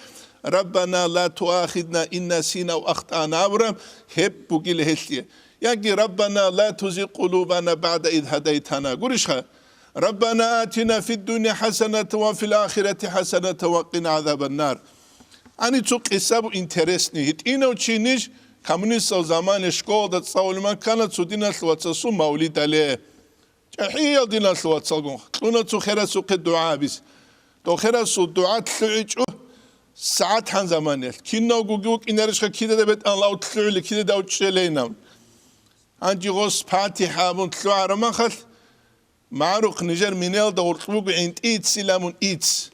«Раббана ла туахидна ин насина ав ахтана», абураб гьеб бугила гьелъие. Яги: «Раббана ла тузигъ къулубана баъда ид гьадайтана». Гурищха? «Раббана атина фид дуния хӀасаната ва фил ахирати хӀасаната ва къина гӀазабан нар». Гьаниб цо къисса бу интересный. ГьитӀинав чи ниж коммунистал замане школалда цӀалулев ккана цо диналъул вацасул мавлидале. ЧӀахӀиял диналъул вацалгун кьуна цо херасухъе дугӀа гьабизе. Дов херасул дугӀа лъугӀичӀо сагӀат гьан заманаялъ. Кинавго вукӀинарищха кидадай бетӀералда лъугӀулеб, кидадай чӀелейилан. Гьанже гъос ПатихӀа абун лъугӀараб мехалъ, магӀарухъ нижер минелда гъоркь буго гӀинтӀи иццилан абун, ицц.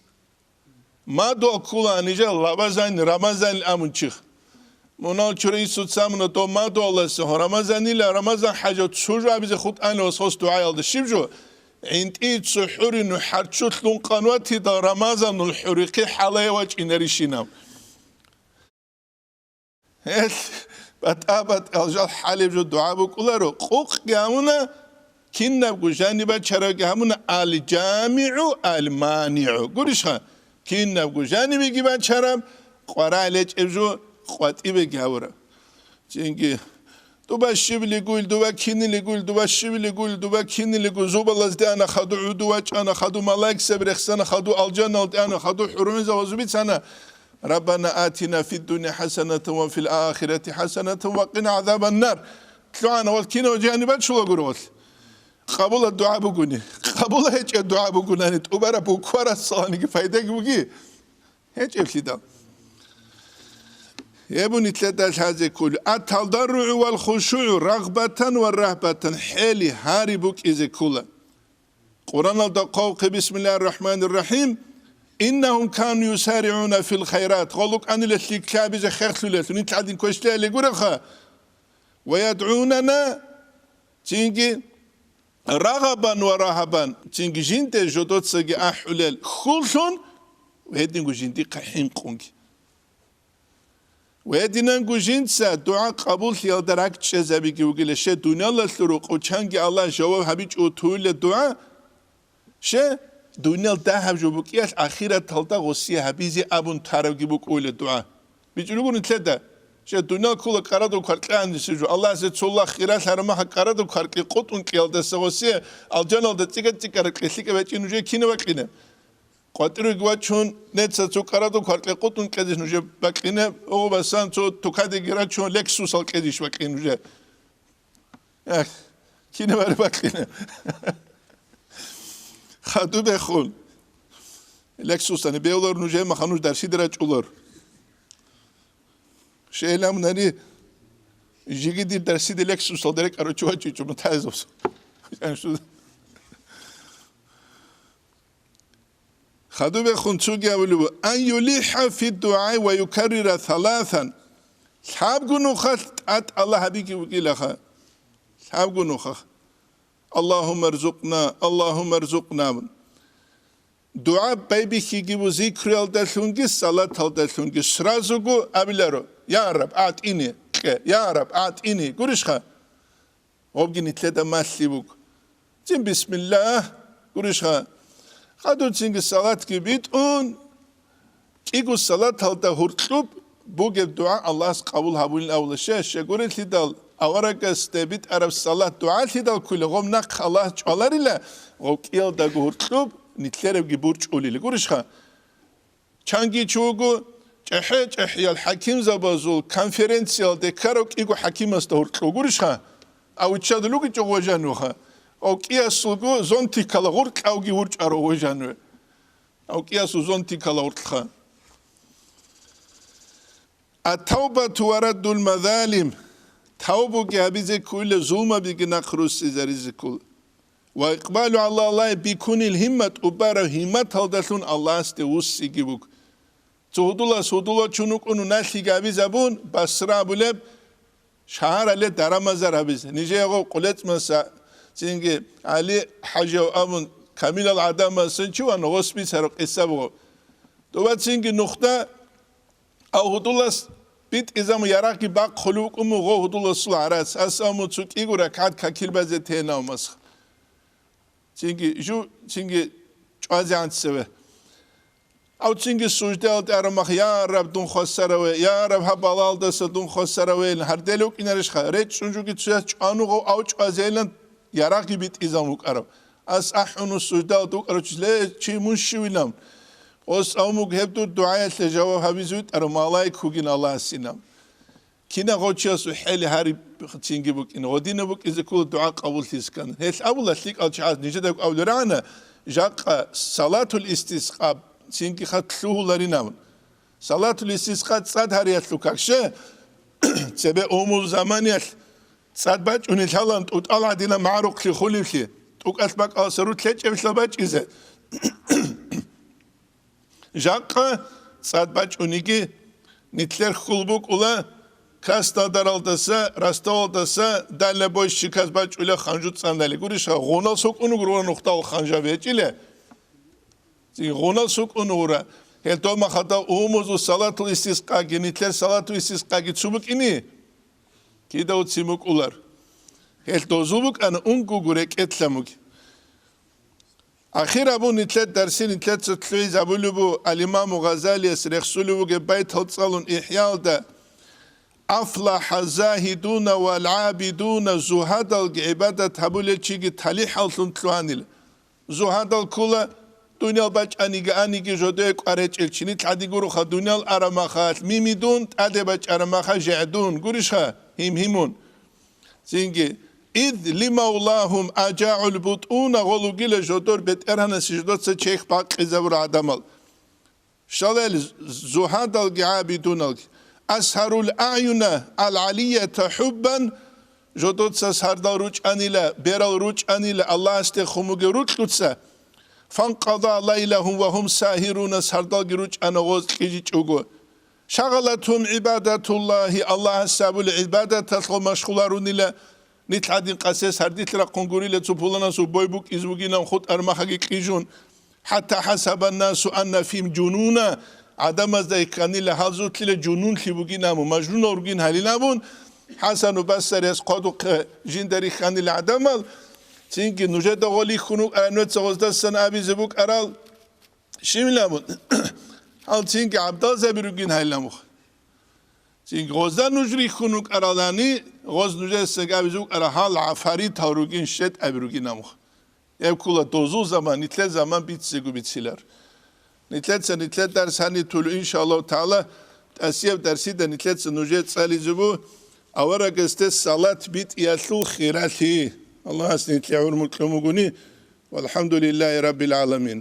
Мадугьал ккола нижер Рамазан, Рамазан абун чихъ. Мунал чура иццуца абуна дов мадугьаласе: «Рамазанила, Рамазан хӀажат, цо жо абизе хутӀани ва сос дугӀаялда». Щиб жо? ГӀинтӀи цо хӀури ну хӀарччо лъун къан ватидал, Рамазанул хӀурихъе хӀалае вачӀинарищинав. Гьел батӀа-батӀал жал хӀалеб жо дугӀа букӀуларо, къукъги гьабуна, кинабго жаниб бачарабги гьабуна, ал-жамигӀу, ал-манигӀу. Гурищха, кинабго жанибеги бачараб, къваригӀел гьечӀеб жо къватӀибеги гьабураб. Цинги, дуба щибли гуйл, дуба кинили гуйл, дуба щибли гуйл, дуба кинили гуйл, зубалазде ана хаду, гӀуду вачӀана хаду, малаикзаби рехсана хаду, алжаналде ана хаду, хӀурмезабазу бицана. «Раббана атина фид дуния хӀасаната ва фил ахирати хӀасаната ва къина гӀазабан нар». ЛъугӀана вал кинав жаниб бачула гуро вал. Къабула дугӀа бугуни. Къабула гьечӀеб дугӀа бугунани, тӀубараб букварас цаланиги пайдаги буги? ГьечӀеблъидал. Гьеб нилъеда лъазе кколеб. Ат-тадарругӀу вал хушугӀу рагъбатан ва рагьбатан, хӀели гьари букӀизе ккола. Къуръаналда хъвавухъе: «Бисмиллагьир рахӀманир рахӀим. Иннагьум кану юсаригӀуна фил хайрат». Гъолукъанила лъикӀлъи гьабизе хехлъулел, нилъ гӀадин квешлъияле гуреха. «Ва ядгӀунана», цинги, «рагъабан ва рагьабан», цинги жинде жодоцаги ахӀулел хьуллъун, гьединго жиндихъа хӀинкъунги. Ва гьединанго жинца дугӀа къабуллъиялда ракӀчӀезабиги вугила, щай дуниялалъул рукъов чанги Аллагь жаваб гьабичӀого туйила дугӀа, щай дуниял дагьаб жо букӀиялъ ахираталда гъосие гьабизе абун тарабги букӀуйила дугӀа. БичӀчӀулего нилъеда, щай дуниял ккола кӀарадул кваркье гьанже жо, Аллагьасе цо лагъ хиралъараб мехалъ кӀарадул кваркье къотӀун кьиялдаса гъосие алжаналда цӀикӀа-цӀикӀараб кьелъи кӀабачӀин нужее кинаб бакьине? КъватӀируги вачун, неца цо кӀарадул кваркье къотӀун кьезищ нужее бакьине, гъо басан цо тукадеги рачун, Лексусал кьезищ бакьин нужее? Эх, Кинаб гьари бакьина? Хадубехун. Лексусани бевлар нужее маха нуж дарсиде рачӀулар. Шейламунани жиги дир дарсиде Лексусалда рекӀарав чи вачӀичӀо мутагӀизаб. Хадубехун цуги абулеб, ан юлихӀа фи дугӀай ва юкаррира саласан. Лъабго нухалъ тӀад Аллагь гьабиги вугилаха. Лъабго нухах. Аллагьумма рзукъна, Аллагьумма рзукъна. ДугӀа байбихьиги бу зикруялдалъунги салаталдалъунги сразуго абиларо: «Я Раб, агӀтӀини, кье, я Раб, агӀтӀини», гурищха? Гъобги нилъеда малъи буго. Цин бисмиллагь, гурищха? Хадуцинги салатги битӀун, кӀиго салаталда гьуркьуб бугеб дугӀа Аллагьас къабул гьабулин абула. Щай, щай гурелъидал, аварагасде битӀараб салат дугӀалъидал ккула, гъоб нахъ Аллагь чӀваларила, гъоб кӀиялдаго гьуркьуб нилъерабги бурчӀулила. Гурищха? Чанги чи вуго, чӀехӀе-чӀехӀиял хӀакимзабазул конференциялде ккарав кӀиго хӀакимасда гьуркьу гурищха? Ав иччадулуги чӀо гъожануха. Ав кӀиясулго зонтикала гъуркьавги гьурчӀаро гъожануе. Ав кӀиясул зонтикала гъуркьха. Ат-тавбату ва раддул мазалим. Тавбуги гьабизе ккула, зулмабиги нахъ руссизаризе ккула. Ва икъбалу гӀала Аллагь бикунил гьимма, тӀубараб гьимматалдалъун Аллагьасде вуссиги буго. Цо гьудулас гьудул вачун вукӀун, налъиги абизабун, Басра абулеб шагьаралде дарамазар гьабизе. Нижее гъо Къулецмаса, цинги ГӀали-хӀажияв абун, камилал гӀадамасын чи ван гъос бицараб къиса буго. Доба цинги нухда Ав гьудулас битӀизаму ярагъги бахъулев вукӀуму гъо гьудуласул гӀарац, ас аму цо кӀиго ракагӀат какил базе тенав масх. Цинги жу, цинги чӀвазегӀан цеве. Ав цинги суждаялде араб мах: «Я Раб, дун хвасараве, я Раб, гьаб балалдаса дун хвасаравейилан». Гьардел вукӀинарищха? РечӀчӀун жуги цояс чӀванугъав ав чӀвазейилан ярагъги битӀизан вукӀарав. Ас ахӀун суждал дукӀарав чи: «Ле, чи мун щивилан?» Ос авмуг гьеб дур дугӀаялъе жаваб гьабизе витӀарав малаик вугин Аллагьасинав. Кина гъочиясул хӀели гьари цинги букӀин, гъодина букӀизе ккола дугӀа къабуллъискан. Гьелъ абула лъикӀал чагӀаз нижедаго абулеб рагӀана, жакъа салатул истискъа цинги хат лъугьуларинавун. Салатул истискъа цӀад гьариялъул какше, цебе умул заманиялъ цӀад бачӀунел лъалан тӀутӀал гӀадина магӀарухълъи хулевлъи, тӀукӀалъ бакӀаласа рулъ гьечӀевлъа бачӀизе. Жакъа цӀад бачӀуниги, нилъер хьул букӀула Краснодаралдаса, Ростовалдаса дальнобойщиказ бачӀула ханжу цӀандали. Гурищха, гъунал сукӀун гуро нухтал ханжа бечӀила. Гъунал сукӀун гъура. Гьел дома хадав умузул салатул истискъаги, нилъер салатул истискъаги цу букӀини? Кидав ци мукӀулар. Гьел дозул букӀана унго гуре кӀедлъамуги. Ахир абун нилъер дарси нилъеца лъугӀизабулеб бу, ал-Имаму Гъазалияс рехсулев вугеб байтал цӀалун ИхӀяалда: «АфлахӀа загьидуна вал гӀабидуна», зугьадалги гӀибадат гьабулел чиги талихӀаллъун лъугьанила. Зугьадал ккула, дуниял бачӀаниги аниги жодое кӀваречӀел чи, нилъ гӀади гуроха, дуниял арамахалъ мими дун, тӀаде бачӀарамаха жегӀ дун, гурищха, гьим-гьимун. Цинги, «Ид лимавлагьум ажагӀул бутӀуна», гъолугила жодор бетӀергьанасе жодоца чехь бакъизабур гӀадамал. Щалал зугьадалги гӀабидуналги. «Асгьарул аъюна ал-гӀалията хӀуббан», жодоца сардал ручӀанила, берал ручӀанила, Аллагьасде хумуге рукьуца. «Фанкъада лайлагьум ва гьум сагьируна», сардалги ручӀана гъоз кьижичӀого. «Шагъалатгьум гӀибадатуллагьи», Аллагьас абули гӀибадаталъго машгъуларунила, нилъ гӀадин къасес гьардилъ рахъун гурила цо пуланасул бой букӀиз бугилан хутӀар махаги кьижун. «ХӀатта хӀасабаннасу анна фигьим жунуна», гӀадамазда ихханила гьалзулъила жунунлъи бугин абун, мажнунал ругин гьалин абун, ХӀасану Басарияс хъодухъе жинда рихханила гӀадамал, цинги нужеда гъолихьун вукӀаран веццагъоздасан абизе букӀарал, Щивилабун, гьал цинги гӀабдалзаби ругин гьайламуха. Цинги гъозда нуж рихьун вукӀаралани, гъоз нужеца габизе вукӀара гьал гӀафаритал ругин, щетӀаби ругин амуха. Гьеб ккула дозул заман, нилъер заман биццего бицилар. Нилъеца нилъер дарс гьаниб тулу, иншаллагьу тагӀала, тӀасияб дарсида нилъеца нужер цӀализе бу аварагасде салат битӀиялъул хиралъи. Аллагьас нилъее гӀумру кьун бугони, валхӀамдулиллагьи раббил гӀаламин.